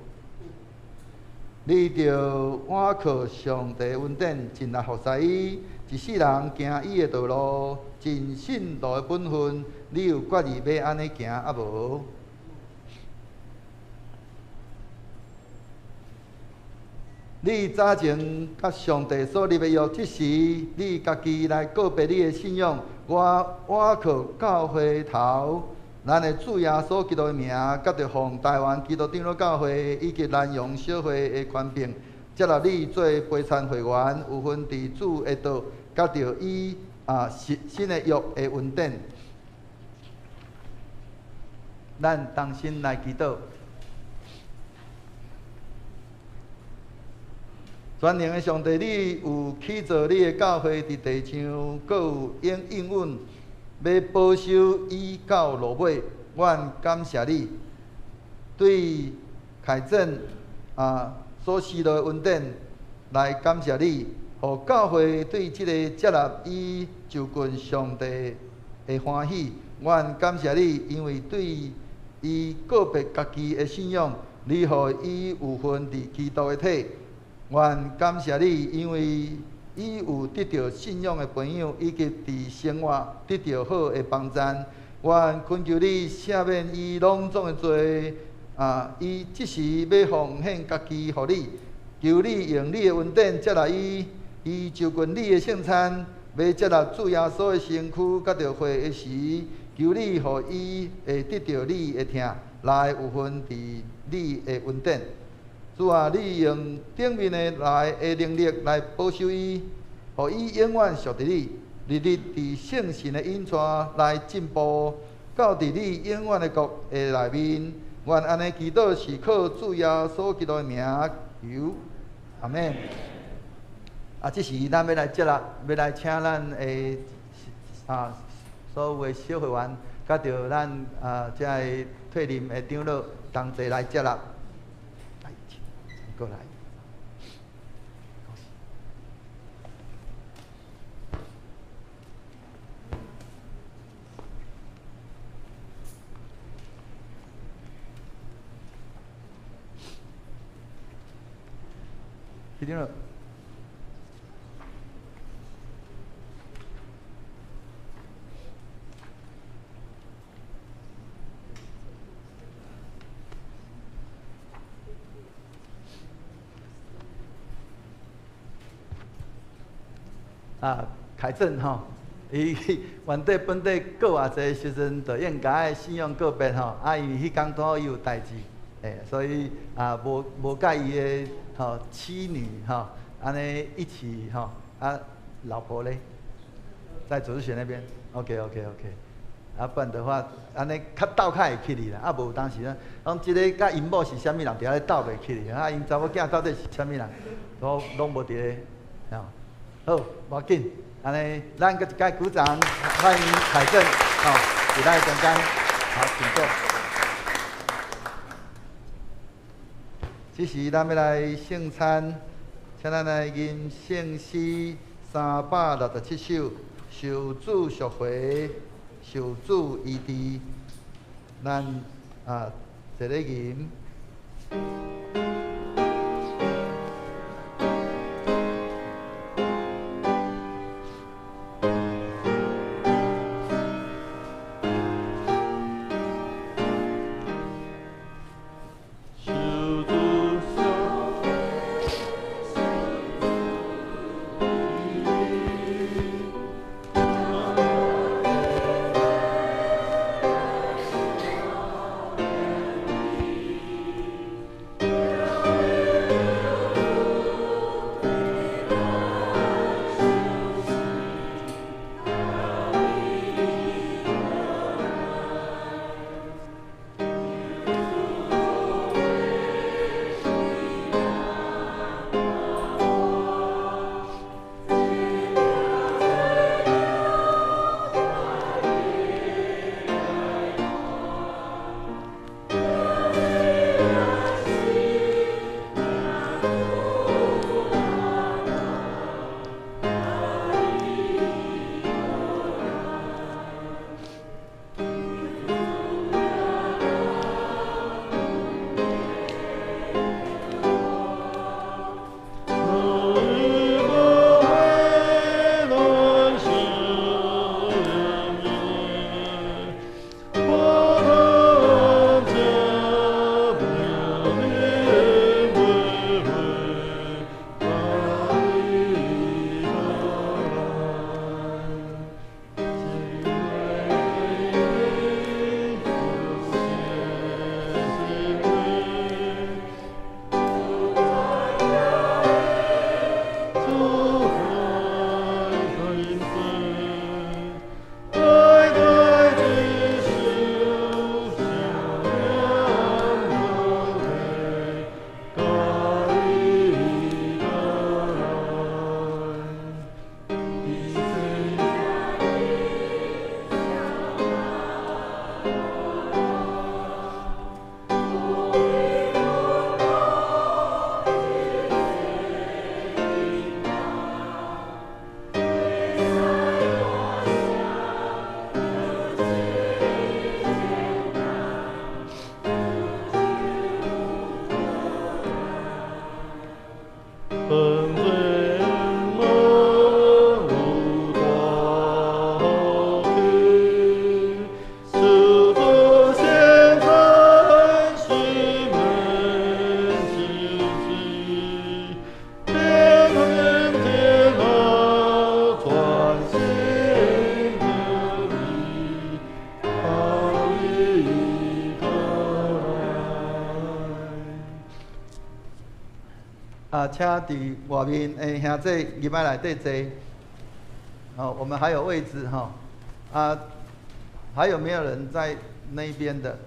你著倚靠上帝恩典，盡力服侍伊，一世人行伊的道路，盡信徒的本分。你有決意欲按呢行啊無？你早前佮上帝所立的約，這時你家己來告別你的信仰，我倚靠教會頭，咱的主耶穌基督的名，佮著奉台灣基督長老教會以及南陽小會的權柄，接納你做陪餐會員，有份佇主的道，佮著伊啊新新的約的恩典。咱同心來祈禱。全能的上帝，你有起造你的教會佇地上，閣有應應允，欲保守伊到落尾。阮感謝你，對凱正啊所施的恩典來感謝你，予教會對這个接納伊就近上帝的歡喜。阮感謝你，因為對伊告別家己的信仰，你予伊有份佇基督的體。阮感謝你，因為伊有得著信仰的培養，以及佇生活得著好的幫贊。阮懇求你赦免伊攏總的罪，啊！伊這時欲奉獻家己予你，求你用你的恩典接納伊，伊就近你的聖餐，欲接納主耶穌的身軀，佮著血的時，求你予伊會得著你的疼，來有份佇你的恩典。主啊，你用頂面的來的能力來保守伊，予伊永遠屬佇你，日日佇聖神的引帶來進步，到佇你永遠的國的內面。阮按呢祈禱是靠主耶穌基督的名求，阿們。啊，這時咱欲來接納，欲來請咱的啊所有的小會員，佮著咱啊遮个退任的長老同齊來接納。來，過來。許長老。啊，凱正吼，伊原底本底過偌濟時陣，就應該信仰告別吼。啊，因為彼工拄好伊有代誌，欸，所以啊，無無佮伊的吼妻女吼，按呢一起吼。啊，老婆咧，在主日學那邊。OK OK OK。啊，不然的話，按呢較鬥較會起哩啦。啊，無當時啊，講這个佮𪜶某是啥物人，佇遐咧鬥袂起哩。啊，𪜶查某囝到底是啥物人，都攏無佇咧，吼。好，無要緊，按呢，咱閣一擺鼓掌，歡迎凱正，吼，佇咱中間，好，請坐。這時，咱欲來聖餐，請咱來吟聖詩367首，受主贖回，受主醫治，咱啊，坐咧吟。啊，請佇外面的兄弟入來內底坐。哦，我們還有位置哈。啊，還有沒有人在那邊的？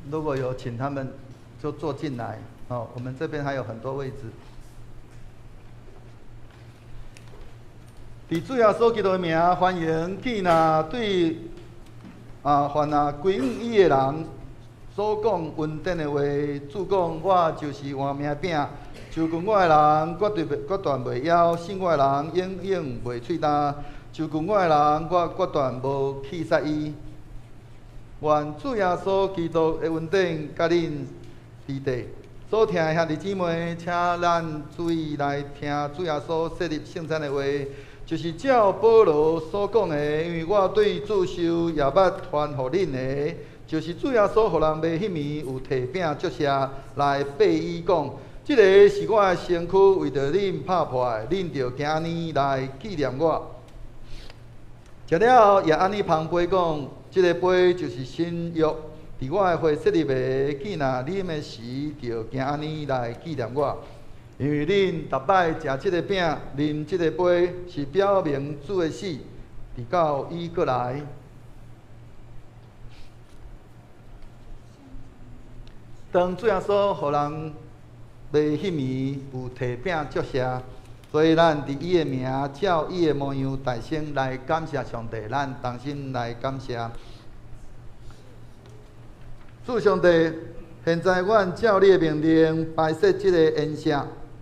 如果有，請他們就坐進來。哦，我們這邊還有很多位置。佇主耶穌基督的名，歡迎見若對啊，凡若歸向伊的人所講恩典的話，主講我就是活命餅，就近我的人絕對袂決斷袂枵，信我的人永遠袂喙焦，就近我的人我決斷無棄殺伊。願主耶穌基督的恩典佮恁佇底。所聽的兄弟姊妹，請咱注意來聽主耶穌設立聖餐的話，就是照保羅所講的，因為我對主受也捌傳予恁的，就是主耶穌予人賣彼暝有提餅祝謝來擘伊講，這个是我的身軀，為著恁拍破的，恁著行按呢來紀念我。食了後也按呢捧杯講，這个杯就是新約，佇我的血設立的，見若啉的時，著行按呢來紀念我。因為恁逐擺食這个餅、啉這个杯，是表明主的死，直到伊閣來。當主耶穌予人賣彼暝有提餅祝謝，所以咱佇伊的名，照伊的模樣，大聲來感謝上帝。咱同心來感謝主上帝。現在阮照你的命令擺設這個筵席，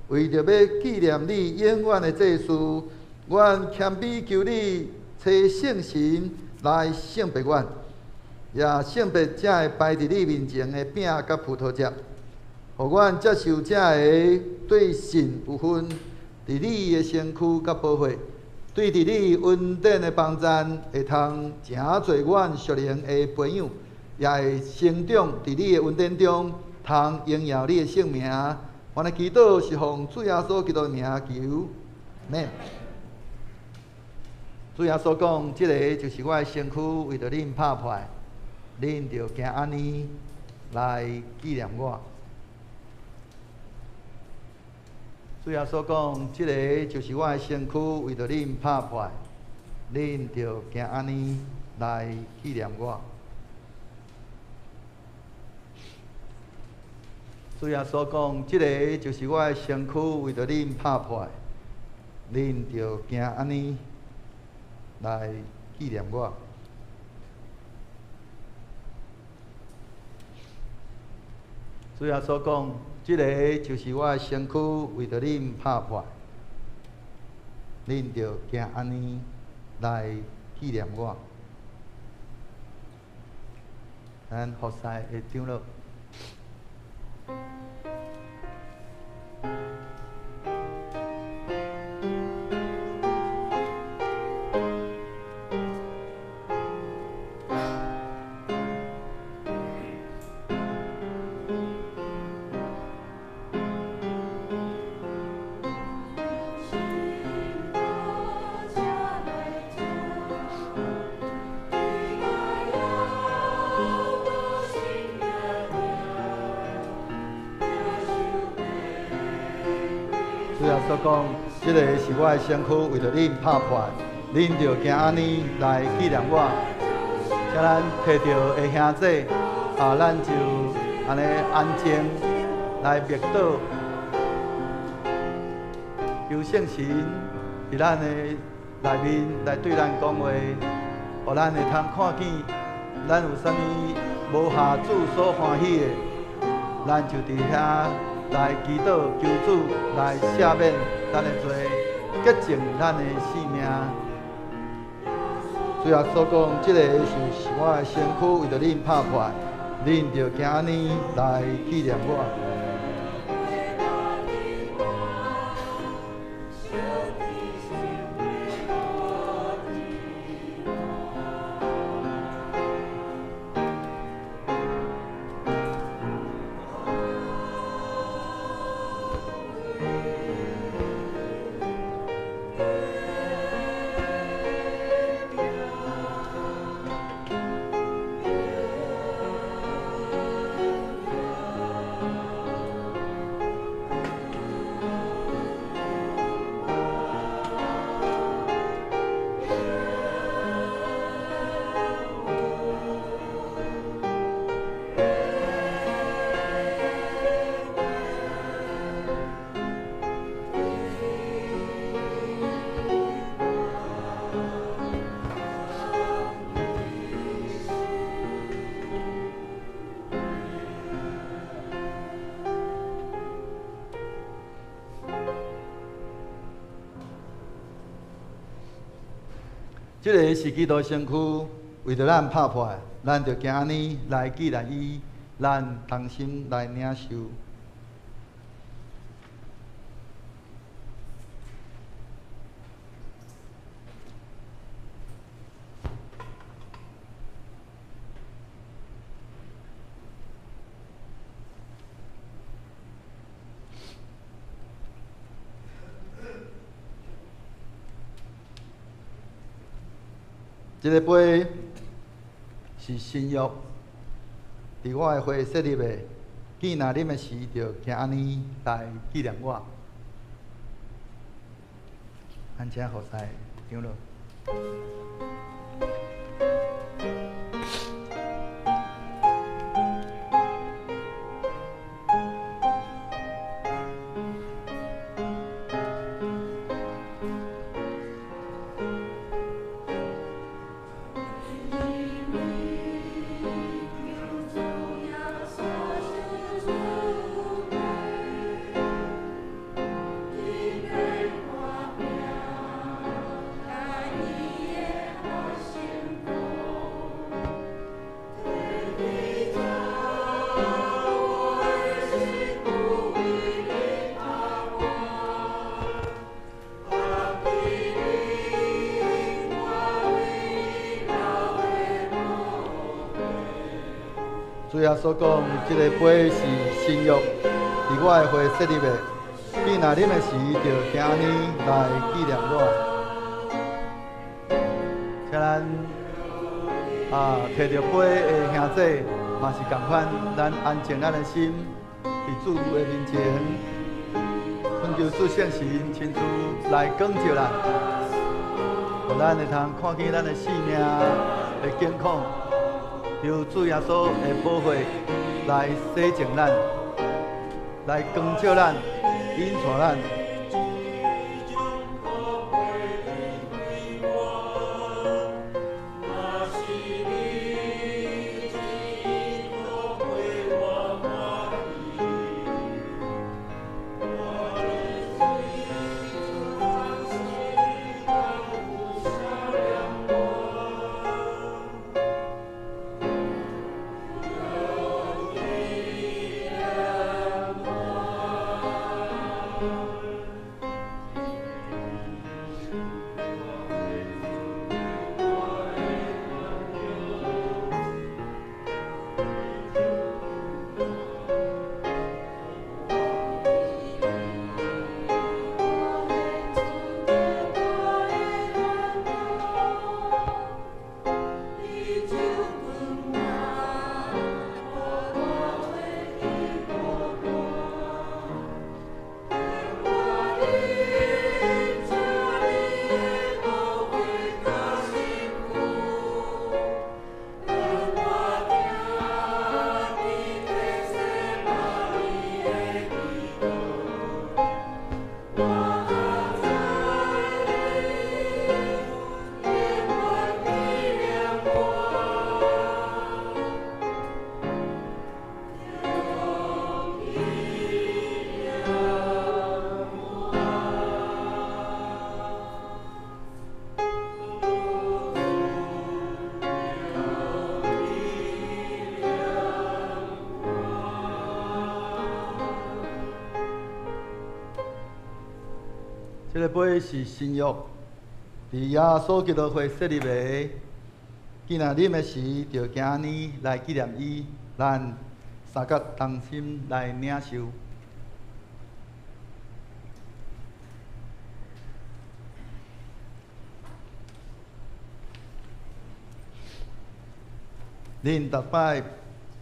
為著欲紀念你永遠的祭司，阮謙卑求你，差聖神來聖別阮，也聖別這个擺佇你面前的餅佮葡萄汁，予阮接受這个對神有份，佇你的身軀佮寶血，對佇你恩典的幫贊，會通誠濟阮屬靈的培養，也會成長佇你的恩典中，通榮耀你的聖名。阮的祈禱是奉主耶穌基督的名求，阿們。主耶穌講：這个就是我的身軀，為著恁拍破，恁著行按呢來紀念我。主耶穌講：這个就是我的身軀，為著恁拍破，恁著行按呢來紀念我。主耶穌講：這个就是我的身軀，為著恁拍破，恁著行按呢來紀念我。主耶穌講：這个就是我的身軀，為著恁拍破，恁著行按呢來紀念我。咱服侍的長老。主耶穌講：這个是我的身軀，為著恁拍破，恁著行按呢來紀念我。請咱提著的兄弟，啊，咱就按呢安靜來默禱，求聖神佇咱的內面來對咱講話，予咱會通看見咱有啥物無合主所歡喜的，咱就佇遐來祈禱，求主來赦免咱的罪，潔淨咱的性命。主耶穌講：這个是我的身軀，為著恁拍破，恁著行按呢來紀念我。這个是基督身軀為著咱拍破的，咱就行按呢來紀念伊，咱同心來領受。這个杯是新約，佇我的血設立的，見若啉的時，就行按呢來紀念我。咱請何西長老。主耶穌講，這个杯是新約，佇我的血設立的。你若啉的時，就行按呢來紀念我。請咱提著杯的兄弟，嘛是仝款，咱安靜咱的心，佇主的面前，懇求主聖神親自來光照咱，予咱會通看見咱的性命的健康。求主耶穌的寶血來洗淨咱，來光照咱，引帶咱。這个杯是新約，佇耶穌基督血設立的。見若啉的時，就行按呢來紀念伊，咱三角同心來領受。恁逐擺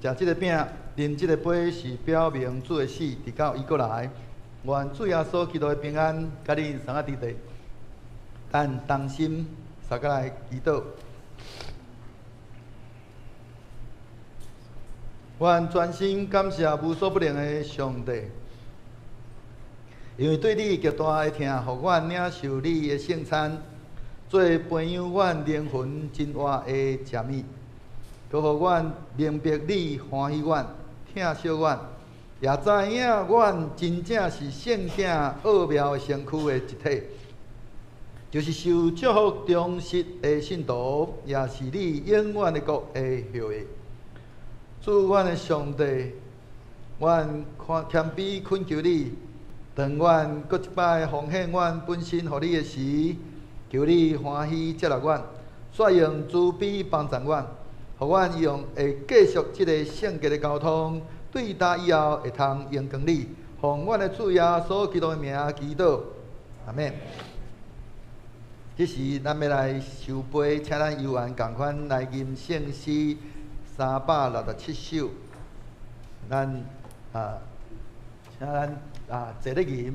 食這个餅，啉這个杯，是表明主的死，直到伊閣來。願主耶穌基督的平安，佮恁三个弟弟，咱同心三个來祈禱。願全心感謝無所不能的上帝，因為對你極大的疼，予阮領受你的聖餐，做培養阮靈魂真活的食物，閣予阮明白你歡喜阮、疼惜阮。也知影阮真正是聖潔奧妙的身軀的一體，就是受祝福忠實的信徒，也是你永遠的國的後裔。主，阮的上帝，阮謙卑懇求你，當阮閣一擺奉獻阮本身予你的時，求你歡喜接納阮，煞用慈悲幫助阮，予阮用會繼續這个聖潔的交通，對今以後會通榮光你。奉阮的主耶穌基督的名祈禱，阿們。這時，咱欲來收杯，請咱猶原仝款來吟聖詩367首。咱啊，請咱啊坐咧吟。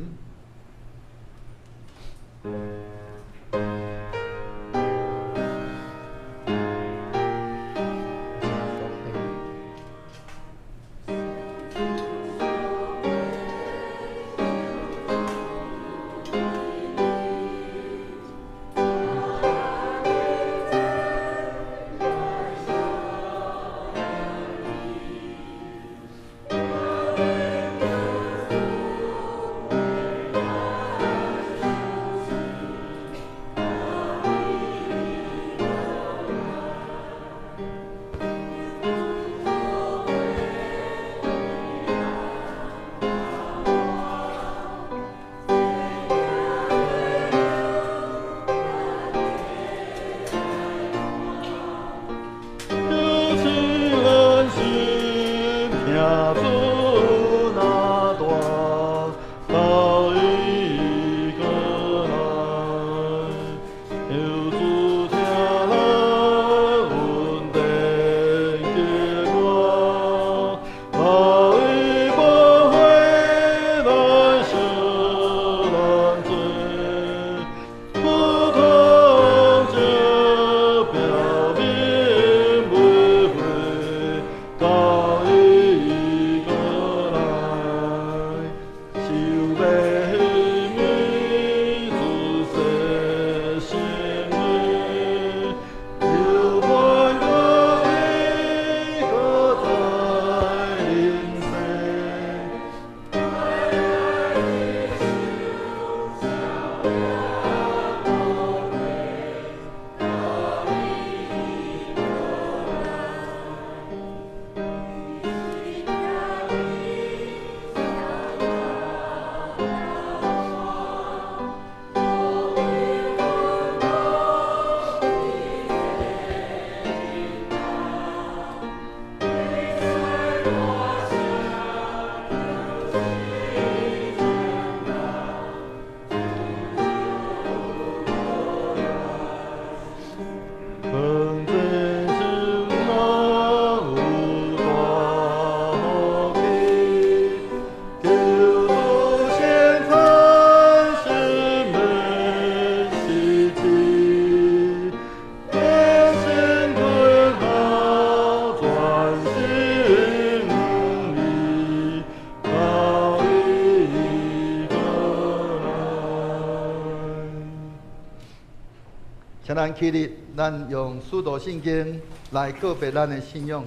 請咱起立，咱用使徒信經來告白咱的信仰。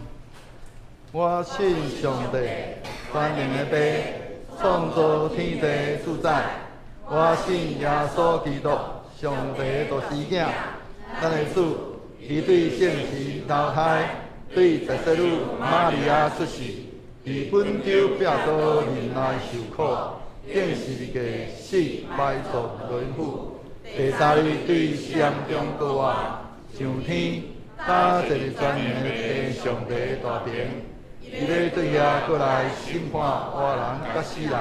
我信上帝，全能的父，創造天地主宰。我信耶穌基督，上帝的獨生囝，咱的主，伊對聖神投胎，對十聖女瑪利亞出世，佇本丟彼拉多忍耐受苦，釘十字架死，埋葬輪斧。第三日對死蔭中復活，上天，搭坐佇全能的父上帝大爿，伊欲對遐閣來審判活人佮死人。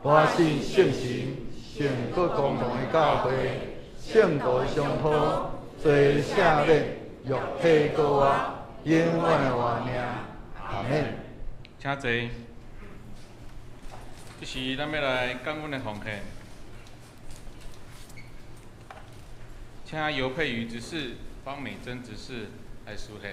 我信聖神，聖各公同的教會，聖徒的相通，罪赦免，肉體復活，永遠的活命。阿們。請坐。這時，咱欲來感恩的奉獻。請尤佩瑜執事、方美珍執事來司獻。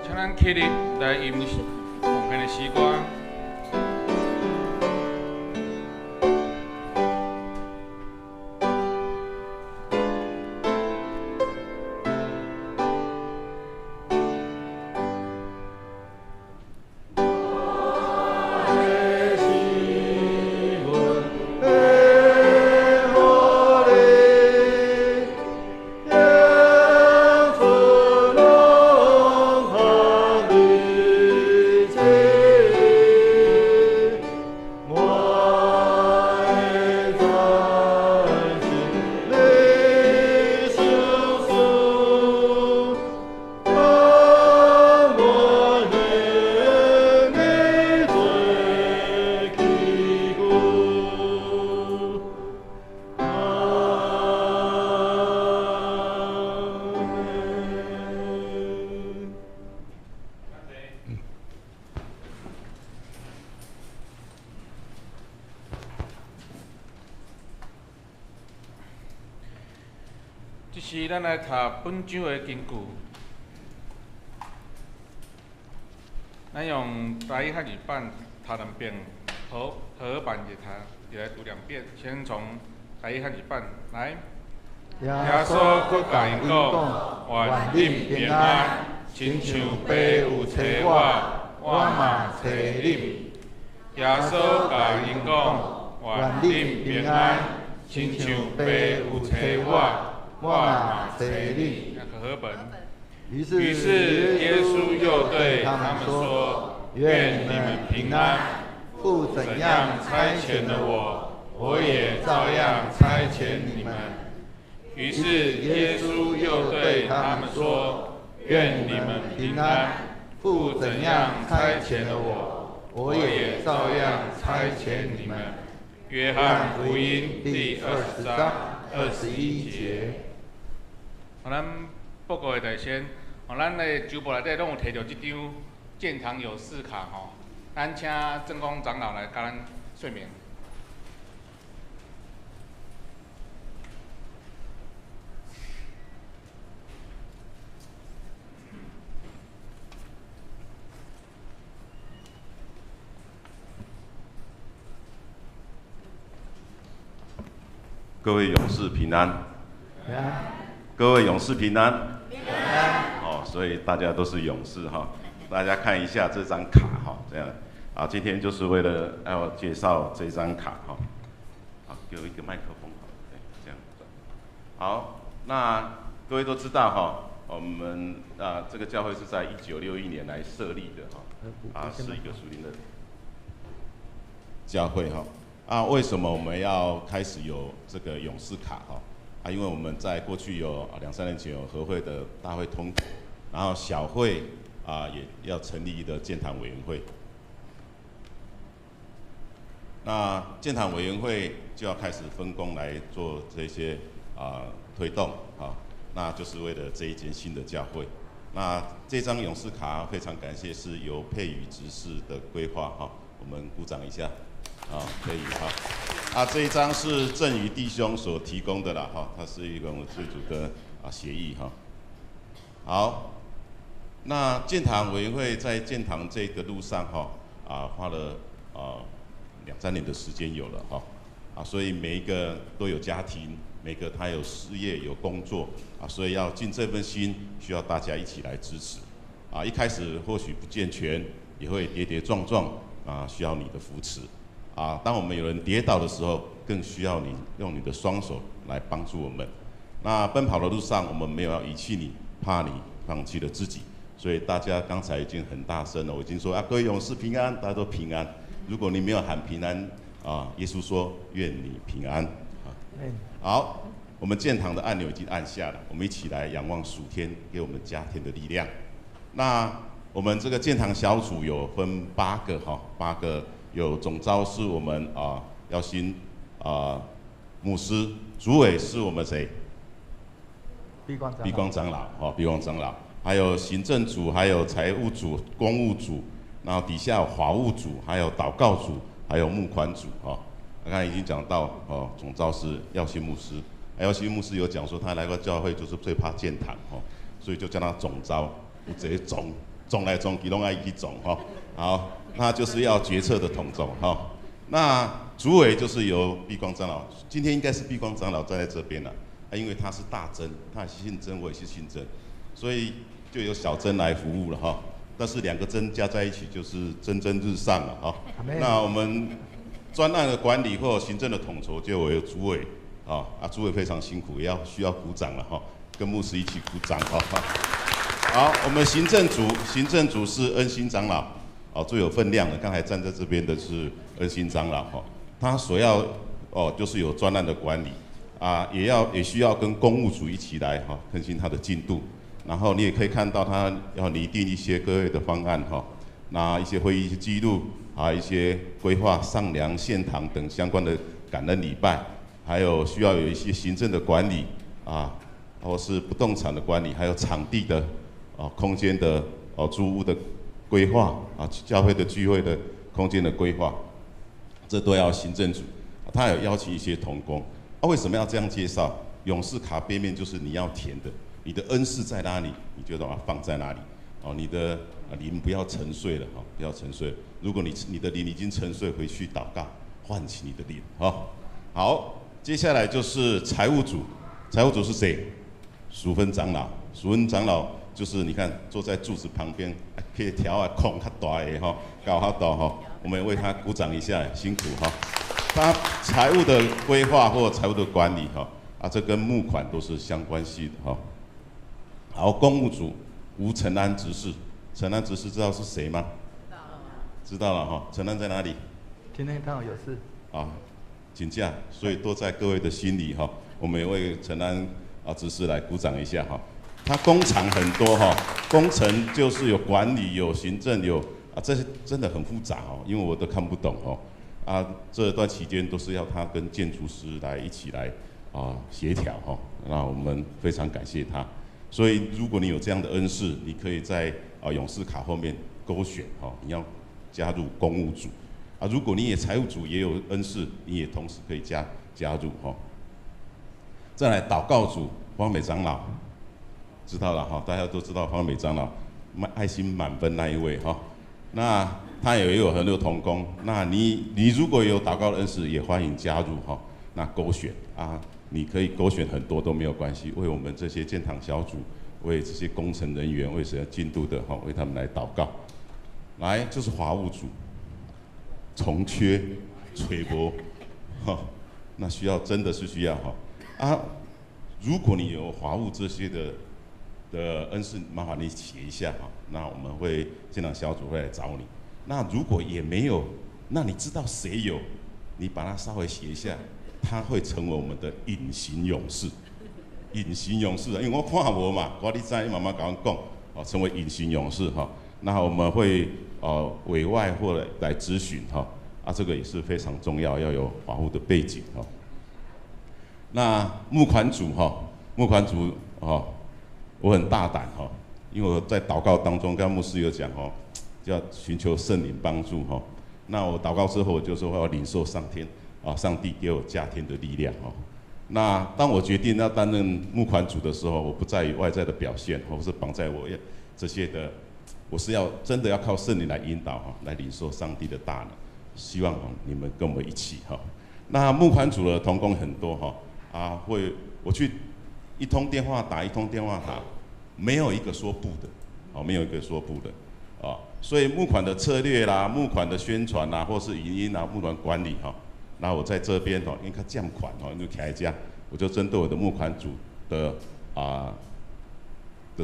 請咱起立來吟奉獻的詩歌。這時，咱來讀本章的經句。咱用台語漢語版讀兩遍，和合版也讀，也來讀兩遍。先從台語漢語版來。耶穌閣共𪜶講：願恁平安，親像爸有差我，我嘛差恁。耶穌共𪜶講：願恁平安，親像爸有差我，我嘛差恁。和合本。於於是耶穌又對他們說：願你們平安。父怎樣差遣了我，我也照樣差遣你們。於是耶穌又對他們說：願你們平安。父怎樣差遣了我，我也照樣差遣你們。約翰福音第20章21節。好，咱報告的在先，吼，咱的周報內底攏有提著這張建堂有事卡吼，咱請正光長老來共咱說明。各位勇士平安，各位勇士平安，哦，所以大家都是勇士哈。大家看一下這張卡哈，這樣啊，今天就是為了要介紹這張卡哈。好，給我一個麥克風，好，對，這樣。好，那各位都知道哈，我們啊這個教會是在1961年來設立的哈，啊是一個屬靈的教會哈。啊，為什麼我們要開始有這個勇士卡哈？啊，因為我們在過去有兩三年前有合會的大會通過，然後小會啊也要成立一個建堂委員會。那建堂委員會就要開始分工來做這些啊推動啊，那就是為了這一間新的教會。那這張勇士卡非常感謝是由佩宇執事的規劃哈，我們鼓掌一下。啊，可以哈。啊，這一張是鄭宇弟兄所提供的啦，哈，它是一種自主的啊協議哈。好，那建堂委員會在建堂這個路上哈，啊，花了啊兩三年的時間有了哈，啊，所以每一個都有家庭，每個他有事業有工作啊，所以要盡這份心，需要大家一起來支持。啊，一開始或許不健全，也會跌跌撞撞啊，需要你的扶持。啊，當我們有人跌倒的時候，更需要你用你的雙手來幫助我們。那奔跑的路上，我們沒有要遺棄你，怕你放棄了自己。所以大家剛才已經很大聲了，我已經說啊，各位勇士平安，大家都平安。如果你沒有喊平安啊，耶穌說願你平安。好，我們建堂的按鈕已經按下了，我們一起來仰望屬天給我們加添的力量。那我們這個建堂小組有分8個哈，8個。有總召是我們啊，耀新啊牧師，主委是我們誰？碧光長老，哦，碧光長老，還有行政組，還有財務組、公務組，然後底下有法務組，還有禱告組，還有募款組，哦。剛才已經講到哦，總召是耀新牧師，耀新牧師有講說他來過教會就是最怕建堂，哦，所以就叫他總召，有這個總，撞來撞去攏愛去撞吼。好，那就是要決策的統籌哈。那主委就是由碧光長老，今天應該是碧光長老站在這邊了，啊，因為他是大曾，他也是姓曾，我也是姓曾，所以就由小曾來服務了哈。但是兩個曾加在一起就是蒸蒸日上了哈。那我們專案的管理或行政的統籌就由主委，啊啊，主委非常辛苦，也要需要鼓掌了哈，跟牧師一起鼓掌哈。好，我們行政組，行政組是恩心長老，哦，最有分量的，剛才站在這邊的是恩心長老哈，他所要哦就是有專案的管理，啊，也需要跟公務組一起來哈更新他的進度，然後你也可以看到他要擬定一些各位的方案哈，那一些會議記錄啊，一些規劃上梁獻堂等相關的感恩禮拜，還有需要有一些行政的管理啊，或是不動產的管理，還有場地的啊空間的哦租屋的規劃啊，教會的聚會的空間的規劃，這都要行政組。他有邀請一些同工，啊，為什麼要這樣介紹？勇士卡背面就是你要填的，你的恩賜在哪裡，你就把它放在哪裡。哦，你的靈不要沉睡了，哈，不要沉睡。如果你的靈已經沉睡，回去禱告，喚起你的靈，哈。好，接下來就是財務組，財務組是誰？淑芬長老，淑芬長老就是你看坐在柱子旁邊，可以調啊孔較大的哈，搞較大哈，我們為他鼓掌一下，辛苦哈。他財務的規劃或財務的管理哈，啊，這跟募款都是相關係的哈。好，公務組吳承安執事，承安執事知道是誰嗎？知道了哈。承安在哪裡？今天剛好有事。啊，請假，所以都在各位的心裡哈。我們也為承安啊執事來鼓掌一下哈。他工廠很多哈，工程就是有管理、有行政、有啊，這些真的很複雜哦，因為我都看不懂哦。啊，這段期間都是要他跟建築師來一起來啊協調哈。那我們非常感謝他。所以如果你有這樣的恩賜，你可以在啊勇士卡後面勾選哈，你要加入公務組。啊，如果你也財務組也有恩賜，你也同時可以加入哈。再來禱告組，方美長老，知道了哈，大家都知道方美長老，愛心滿分那一位哈。那他也有很多同工，那你如果有禱告的恩賜，也歡迎加入哈。那勾選啊，你可以勾選很多都沒有關係，為我們這些建堂小組，為這些工程人員，為誰進度的哈，為他們來禱告。來，就是華務組，從缺揣無，哈，那需要真的是需要哈啊！如果你有華務這些的恩賜，麻煩你寫一下哈，那我們會建堂小組會來找你。那如果也沒有，那你知道誰有？你把它稍微寫一下，他會成為我們的隱形勇士。隱形勇士，因為我看無嘛，我你知，你慢慢共阮講，哦，成為隱形勇士哈。那我們會委外或來諮詢哈，啊，這個也是非常重要，要有法務的背景哈。那募款組哈，募款組哦，我很大膽哈，因為我在禱告當中，剛剛牧師有講哦，要尋求聖靈幫助哈。那我禱告之後，我就說我要領受上天啊，上帝給我加添的力量哦。那當我決定要擔任募款組的時候，我不在於外在的表現，或是綁在我要這些的，我是要真的要靠聖靈來引導哈，來領受上帝的大能。希望你們跟我一起哈。那募款組的同工很多哈，啊會我去一通電話打一通電話打，沒有一個說不的，哦，沒有一個說不的，啊，所以募款的策略啦、募款的宣傳啦，或是影音啊、募款管理哈。那我在這邊哦，應該降款哦，因為開價，我就針對我的募款組的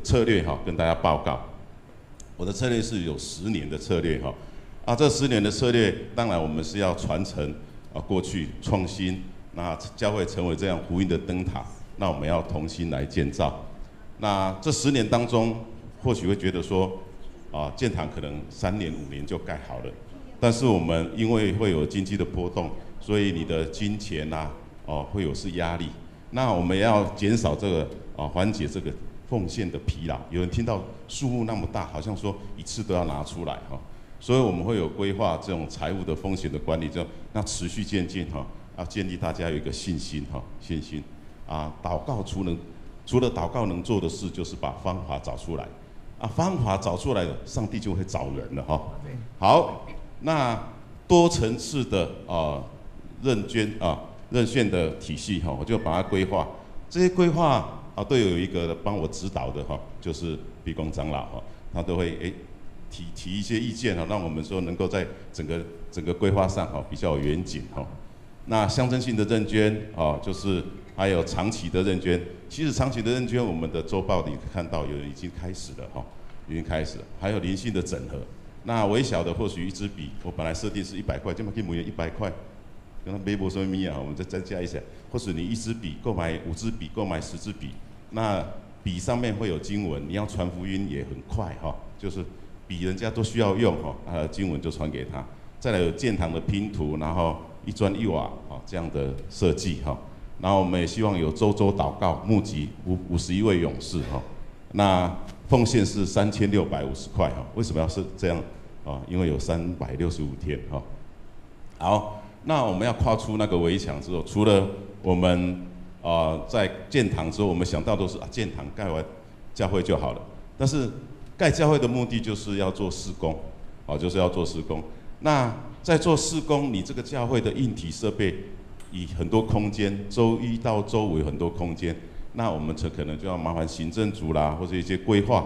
策略哈，跟大家報告。我的策略是有十年的策略哈，啊，這十年的策略，當然我們是要傳承啊過去創新，那教會成為這樣福音的燈塔，那我們要同心來建造。那這十年當中，或許會覺得說，啊，建堂可能3年5年就蓋好了，但是我們因為會有經濟的波動。所以你的金錢呐，哦，會有是壓力。那我們要減少這個啊，緩解這個奉獻的疲勞。有人聽到數目那麼大，好像說一次都要拿出來哈。所以我們會有規劃這種財務的風險的管理，這種那持續漸進哈，要建立大家有一個信心哈，信心啊。禱告除了禱告能做的事，就是把方法找出來。啊，方法找出來了，上帝就會找人了哈。好，那多層次的啊認捐啊認捐的體系哈，我就把它規劃。這些規劃啊，都有一個幫我指導的哈，就是畢光長老哈，他都會提提一些意見哈，讓我們說能夠在整個規劃上哈比較有遠景哈。那象徵性的認捐啊，就是還有長期的認捐。其實長期的認捐，我們的週報裡看到有人已經開始了哈，已經開始了。還有靈性的整合。那微小的或許一支筆，我本來設定是100塊，這麼可以每人100塊，跟他微博說明啊，我們再增加一下。或許你一支筆購買五支筆，購買10支筆，那筆上面會有經文，你要傳福音也很快哈，就是筆人家都需要用哈，啊經文就傳給他。再來有建堂的拼圖，然後一磚一瓦啊這樣的設計哈。然後我們也希望有週週禱告，募集51位勇士哈。那奉獻是3650塊哈。為什麼要是這樣啊？因為有365天哈。好，那我們要跨出那個圍牆之後，除了我們啊在建堂之後，我們想到都是啊建堂蓋完教會就好了。但是蓋教會的目的就是要做事工，啊就是要做事工。那在做事工，你這個教會的硬體設備，以很多空間，週一到週五有很多空間，那我們這可能就要麻煩行政組啦，或者一些規劃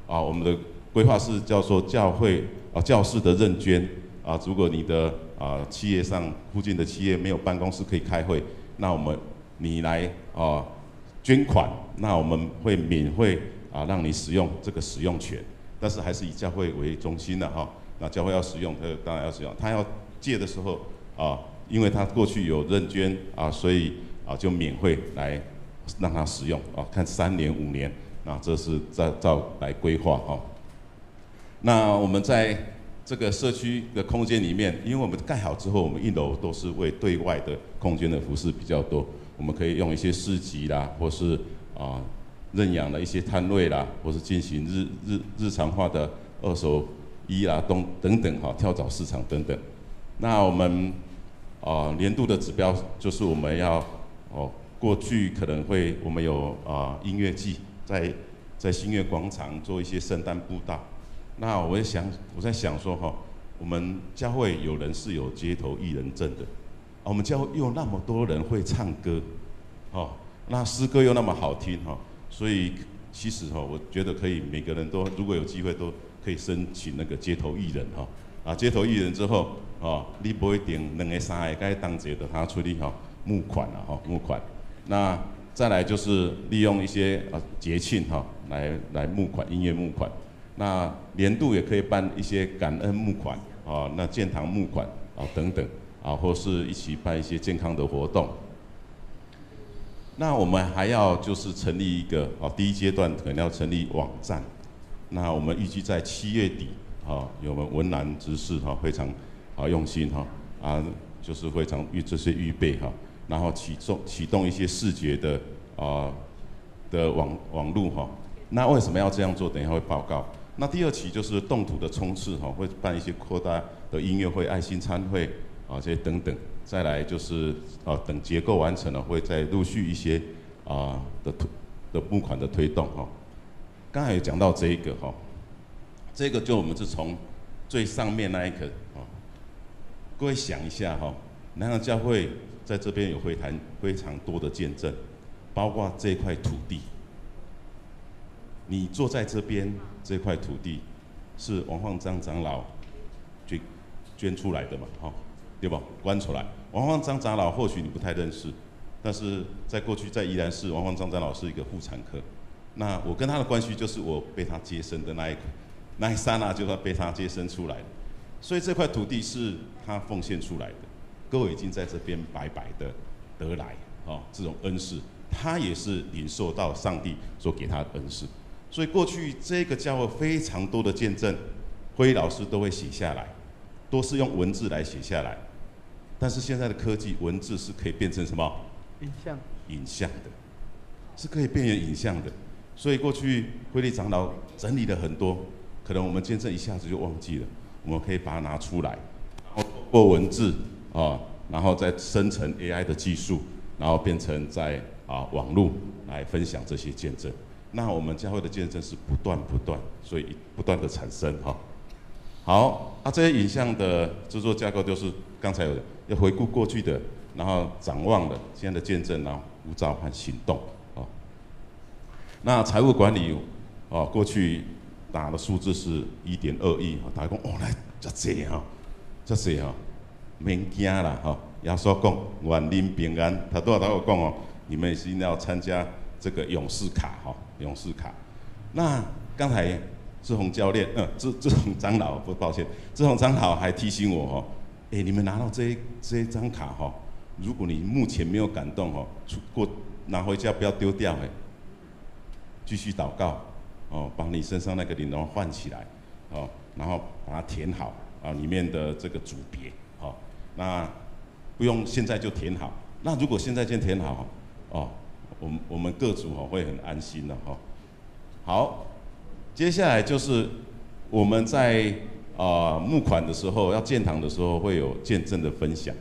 啊。我們的規劃是叫做教會啊教室的認捐啊。如果你的啊企業上附近的企業沒有辦公室可以開會，那我們你來啊捐款，那我們會免費啊讓你使用這個使用權，但是還是以教會為中心的哈。那教會要使用，他當然要使用。他要借的時候啊，因為他過去有認捐啊，所以啊就免費來讓他使用啊，看3年5年，那這是再照來規劃哈。那我們在這個社區的空間裡面，因為我們蓋好之後，我們一樓都是為對外的空間的服飾比較多，我們可以用一些市集啦，或是啊認養的一些攤位啦，或是進行日常化的二手衣啦、東等等哈，跳蚤市場等等。那我們啊年度的指標就是我們要哦，過去可能會我們有啊音樂季，在新月廣場做一些聖誕布道。那我也想，我在想說哈，我們教會有人是有街頭藝人證的，我們教會又那麼多人會唱歌，哦，那詩歌又那麼好聽哈，所以其實哈，我覺得可以每個人都如果有機會都可以申請那個街頭藝人哈，啊，街頭藝人之後，哦，你不一定兩個三個該當節的他出力哈募款了哈募款，那再來就是利用一些啊節慶哈來募款音樂募款。那年度也可以辦一些感恩募款啊，那建堂募款啊等等啊，或是一起辦一些健康的活動。那我們還要就是成立一個啊，第一階段可能要成立網站。那我們預計在7月底啊，有我們文蘭執事哈非常啊用心哈啊，就是非常預這些預備哈，然後啟動一些視覺的啊的網路哈。那為什麼要這樣做？等一下會報告。那第二期就是動土的衝刺哈，會辦一些擴大的音樂會、愛心餐會啊這些等等。再來就是啊，等結構完成了，會再陸續一些啊的募款的推動哈。剛才有講到這一個哈，這個就我們是從最上面那一個哦，各位想一下哈，南洋教會在這邊有會談非常多的見證，包括這塊土地。你坐在這邊這塊土地，是王放章長老捐出來的嘛？哈，對吧？捐出來。王放章長老或許你不太認識，但是在過去在宜蘭市，王放章長老是一個婦產科。那我跟他的關係就是我被他接生的那一剎那，就要被他接生出來。所以這塊土地是他奉獻出來的，各位已經在這邊白白的得來，哦，這種恩賜，他也是領受到上帝所給他的恩賜。所以過去這個教會非常多的見證，輝老師都會寫下來，都是用文字來寫下來。但是現在的科技，文字是可以變成什麼？影像。影像的，是可以變成影像的。所以過去輝立長老整理了很多，可能我們見證一下子就忘記了，我們可以把它拿出來，然後透過文字啊，然後再生成 AI 的技術，然後變成在啊網絡來分享這些見證。那我們教會的見證是不斷不斷，所以不斷的產生哈。好，啊，這些影像的製作架構就是剛才有要回顧過去的，然後展望的現在的見證，然後呼召和行動。哦，那財務管理哦，過去打的數字是1.2億，大家講哦來遮濟吼，遮濟吼，免驚啦吼。耶穌講願恁平安，他都有講哦，你們一定要參加這個勇士卡哈，勇士卡。那剛才志宏教練，志宏長老，不抱歉，志宏長老還提醒我哦，欸，你們拿到這一張卡哈，如果你目前沒有感動哦，出過拿回家不要丟掉哎，繼續禱告哦，把你身上那個靈龍喚起來哦，然後把它填好啊，裡面的這個組別哦，那不用現在就填好，那如果現在就填好哦，我們各組哦會很安心的哈。好，接下來就是我們在募款的時候，要建堂的時候會有見證的分享，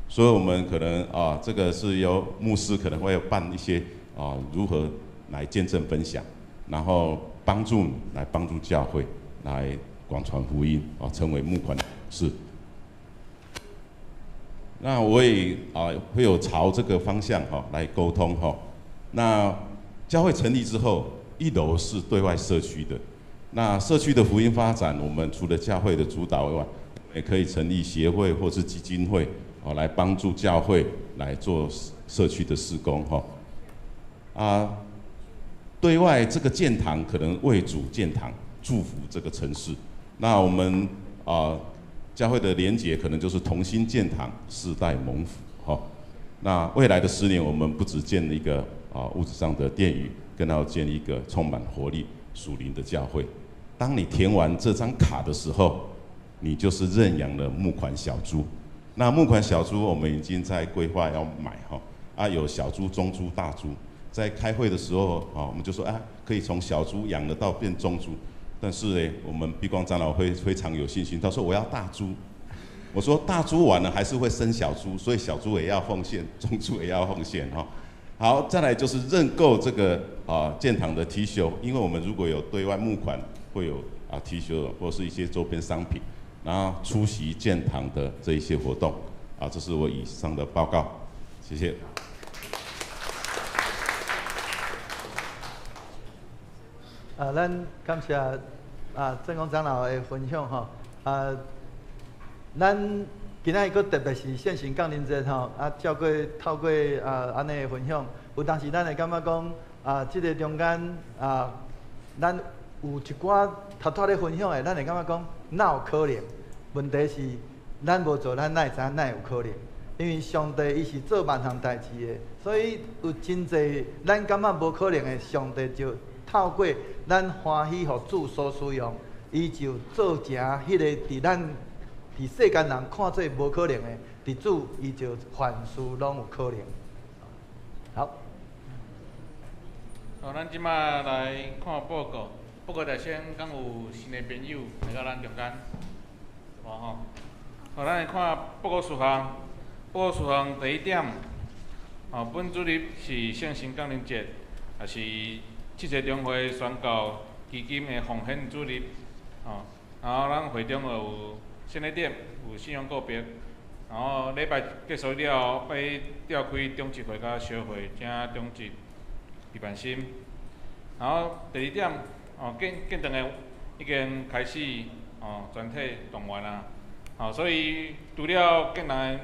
所以我們可能啊，這個是由牧師可能會辦一些啊如何來見證分享，然後幫助來幫助教會來廣傳福音啊，成為募款是。那我也啊會有朝這個方向哈來溝通哈。那教會成立之後，一樓是對外社區的。那社區的福音發展，我們除了教會的主導以外，也可以成立協會或是基金會哦，來幫助教會來做社區的事工哈。啊，對外這個建堂可能為主建堂，祝福這個城市。那我們啊，教會的連結可能就是同心建堂，世代蒙福。哈，那未來的10年，我們不只建一個啊物質上的殿宇，更要建一個充滿活力、屬靈的教會。當你填完這張卡的時候，你就是認養了募款小豬。那募款小豬，我們已經在規劃要買哈。啊，有小豬、中豬、大豬。在開會的時候啊，我們就說啊，可以從小豬養得到變中豬。但是呢，我們碧光長老會非常有信心，他說我要大豬。我說大豬完了還是會生小豬，所以小豬也要奉獻，中豬也要奉獻哈。好，再來就是認購這個啊建堂的 T 恤，因為我們如果有對外募款，會有啊 T 恤或是一些周邊商品，然後出席建堂的這一些活動，啊，這是我以上的報告，謝謝。啊，咱感謝啊鄭公長老的分享吼，啊，咱今仔日閣特別是聖神降臨節吼，啊，照過透過啊按呢的分享，有當時咱會感覺講啊，這個中間啊，咱有一寡頭拄咧分享的，咱會感覺講哪有可能？問題是咱無做，咱哪會知影哪有可能？因為上帝伊是做萬項代誌的，所以有真濟咱感覺無可能的，上帝就透過咱歡喜予主所使用，伊就做成彼個佇咱佇世間人看做無可能的，佇主伊就凡事攏有可能。好，好，咱這擺來看報告。報告內先敢有新的朋友來到咱中間，無吼？好，咱來看報告事項。報告事項第一點，吼，本主日是聖神降臨節，也是七濟中會宣教基金的奉獻主日，吼。然後咱會中有獻禮點，有信仰告白，然後禮拜結束了後，欲召開長執會佮小會，請長執預辦心。然後第二點，哦，建堂的已經開始，哦，全體動員啊，吼，所以除了建堂的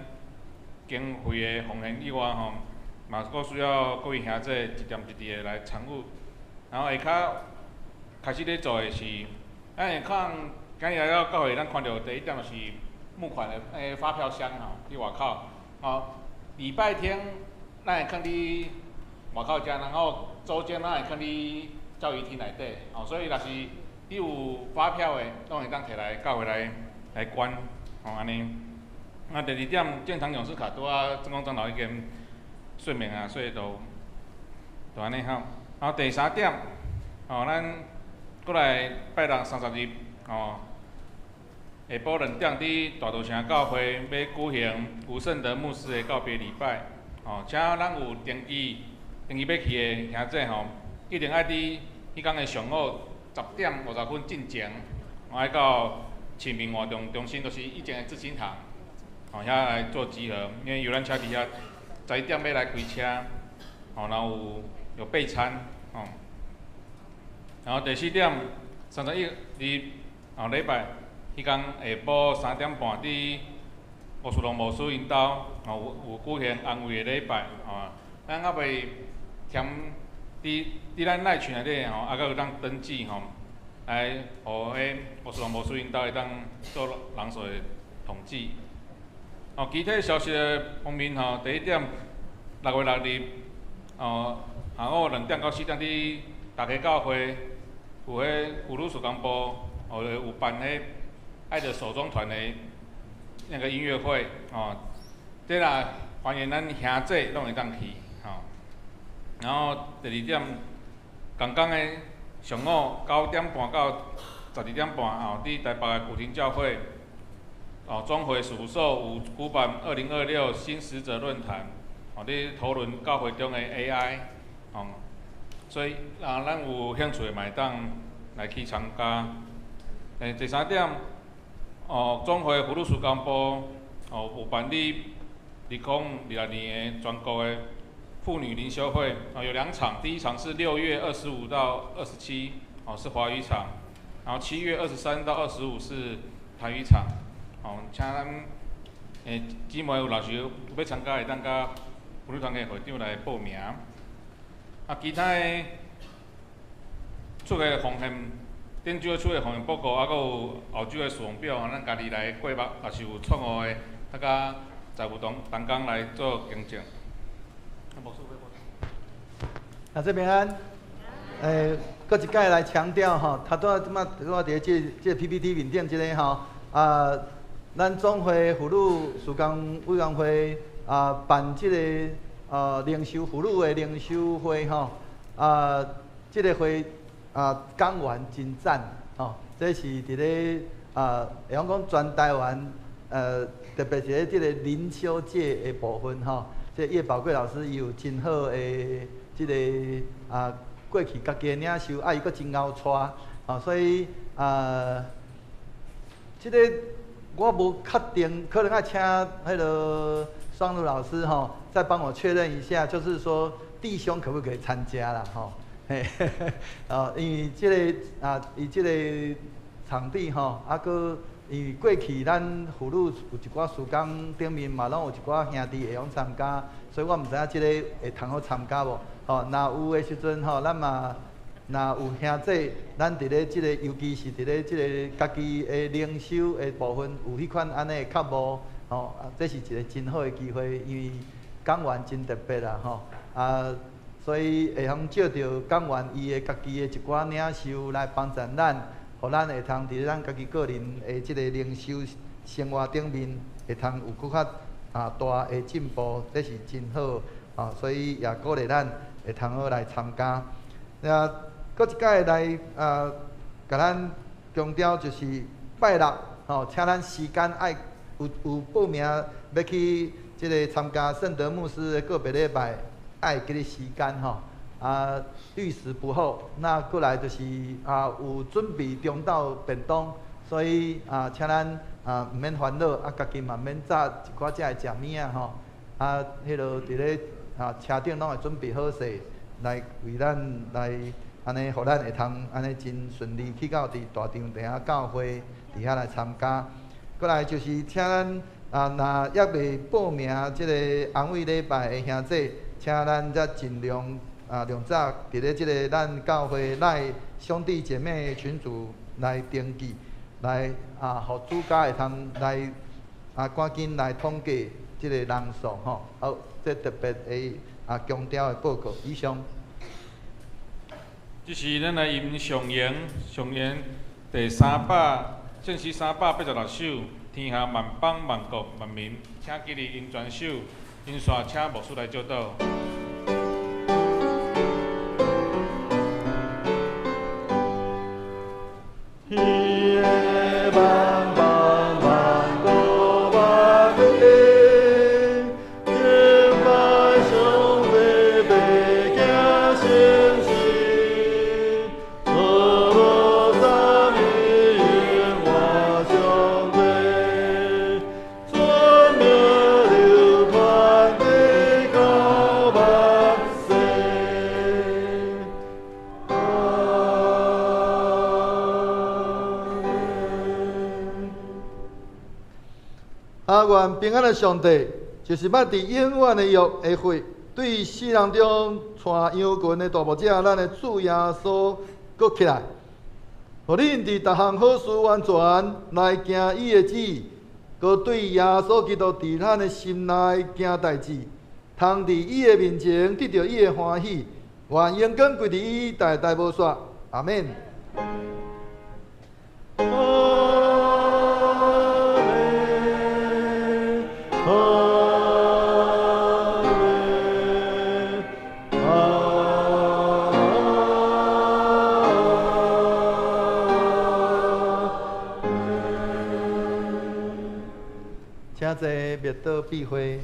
經費的奉獻以外，吼，嘛閣需要各位兄弟一點一滴的來參與。然後下跤開始咧做的是，咱會看今日來到教會，咱看著第一點就是募款的發票箱吼，佇外口，吼，禮拜天咱會囥佇外口遮，然後週間咱會囥佇教育廳內底，吼，所以若是你有發票的，攏會當提來教會來捐，吼，按呢。啊，第二點，建堂勇士卡拄仔鄭公長老已經說明啊，所以就按呢吼。然後第三點，吼，咱過來拜六30日，吼，下晡2點佇大稻埕教會欲舉行吳勝德牧師的告別禮拜，吼，請咱有登記欲去的兄弟吼，一定愛佇彼工的上午10點50分進前，愛到市民活動中心，就是以前的致心堂，哦，遐來做集合，因為遊覽車佇遐11點欲來開車，哦，然後有備餐，哦。然後第四點，31日，哦，禮拜，彼工下晡3點半，佇吳樹龍牧師𪜶兜，哦，有舉行安慰的禮拜，哦，咱猶未填佇咱內群內底吼，猶閣有當登記吼，來予彼吳樹龍牧師𪜶兜會當做人數的統計。哦，其他消息的方面吼，第一點，6月6日，哦，下午2點到4點佇大家教會有彼婦女事工部，哦，有辦彼愛的手中團的那個音樂會，哦，這啦歡迎咱兄姊攏會當去，吼。然後第二點，仝工的上午9點半到12點半，哦，佇台北的古亭教會，哦，總會事務所有舉辦2026新使者論壇，哦，佇討論教會中的 AI，哦，所以啊，咱有興趣的嘛會當來去參加。第三點，哦，總會婦女事工部，哦，有辦理2026年的全國的婦女靈修會，哦，有兩場，第一場是6月25到27，哦，是華語場，然後7月23到25是台語場，哦，請咱姊妹有若是有欲參加，會當佮婦女團體會長來報名。啊，其他的出的奉獻，頂周出的奉獻報告，啊，閣有後周的事奉表，咱家己來過目，若是有錯誤的，啊，佮財務同工來做更正。啊，這邊安，閣一擺來強調吼，頭拄仔這馬拄仔佇這 PPT 面頂這个吼，啊，咱總會婦女事工委員會啊辦這個靈修婦女的靈修會吼，啊，這個會啊講員真讚吼，這是佇咧啊，會曉講全台灣特別是咧這個靈修界的部分吼，這葉寶貴老師伊有真好的這個啊過去家己的領袖，啊伊閣真𠢕帶，吼，所以啊，這個我無確定，可能愛請彼个雙儒老師吼，再幫我確認一下，就是說弟兄可不可以參加啦？吼，嘿，哦，因為這个啊，伊這个場地吼，啊，閣因為過去咱婦女有一寡事工頂面嘛，攏有一寡兄弟會曉參加，所以我毋知影這个會通好參加無？吼，若有的時陣吼，咱嘛若有兄弟，咱佇咧這个，尤其是佇咧這个家己的靈修的部分，有彼款按呢的覺悟，吼，啊，這是一个真好的機會，因為講員真特別啦，吼，啊，所以會曉借著講員伊的家己的一寡領袖來幫助咱，予咱會通佇咧咱家己個人的這个靈修生活頂面，會通有閣較啊大的進步，這是真好，啊，所以也鼓勵咱會通好來參加。那閣一擺來啊，共咱強調就是拜六吼，請咱時間愛有報名欲去這個參加聖德牧師的個別禮拜，愛記得時間吼。啊，逾時不候。那過來就是啊，有準備中晝便當，所以啊，請咱啊毋免煩惱，啊，家己嘛免紮一寡遮的食物仔吼。啊，彼落佇咧啊車頂攏會準備好勢，來為咱來按呢，予咱會通按呢真順利去到佇大場地遐教會佇遐來參加。過來就是請咱啊，若猶未報名這个安慰禮拜的兄弟，請咱才盡量啊，量早佇咧這个咱教會內兄弟姐妹群組來登記，來啊，予主家會通來啊，趕緊來統計這个人數吼。好，這特別的啊強調的報告。以上。這是咱來吟上言，上言第三百，聖詩386首，天下萬邦萬國萬民，請記得𪜶全首，𪜶煞請牧師來祝禱。天下萬邦萬國萬民，敬拜上帝，白行聖事，啊，願平安的上帝，就是捌佇永遠的約的血，對死人中帶羊群的大牧者，咱的主耶穌閣起來，予恁佇逐項好事完全來行伊的旨意，閣對耶穌基督佇咱的心內行代誌，通佇伊的面前得著伊的歡喜，願榮光歸佇伊，代代無煞。阿們。阿們，阿們，阿們。請坐，默禱閉會。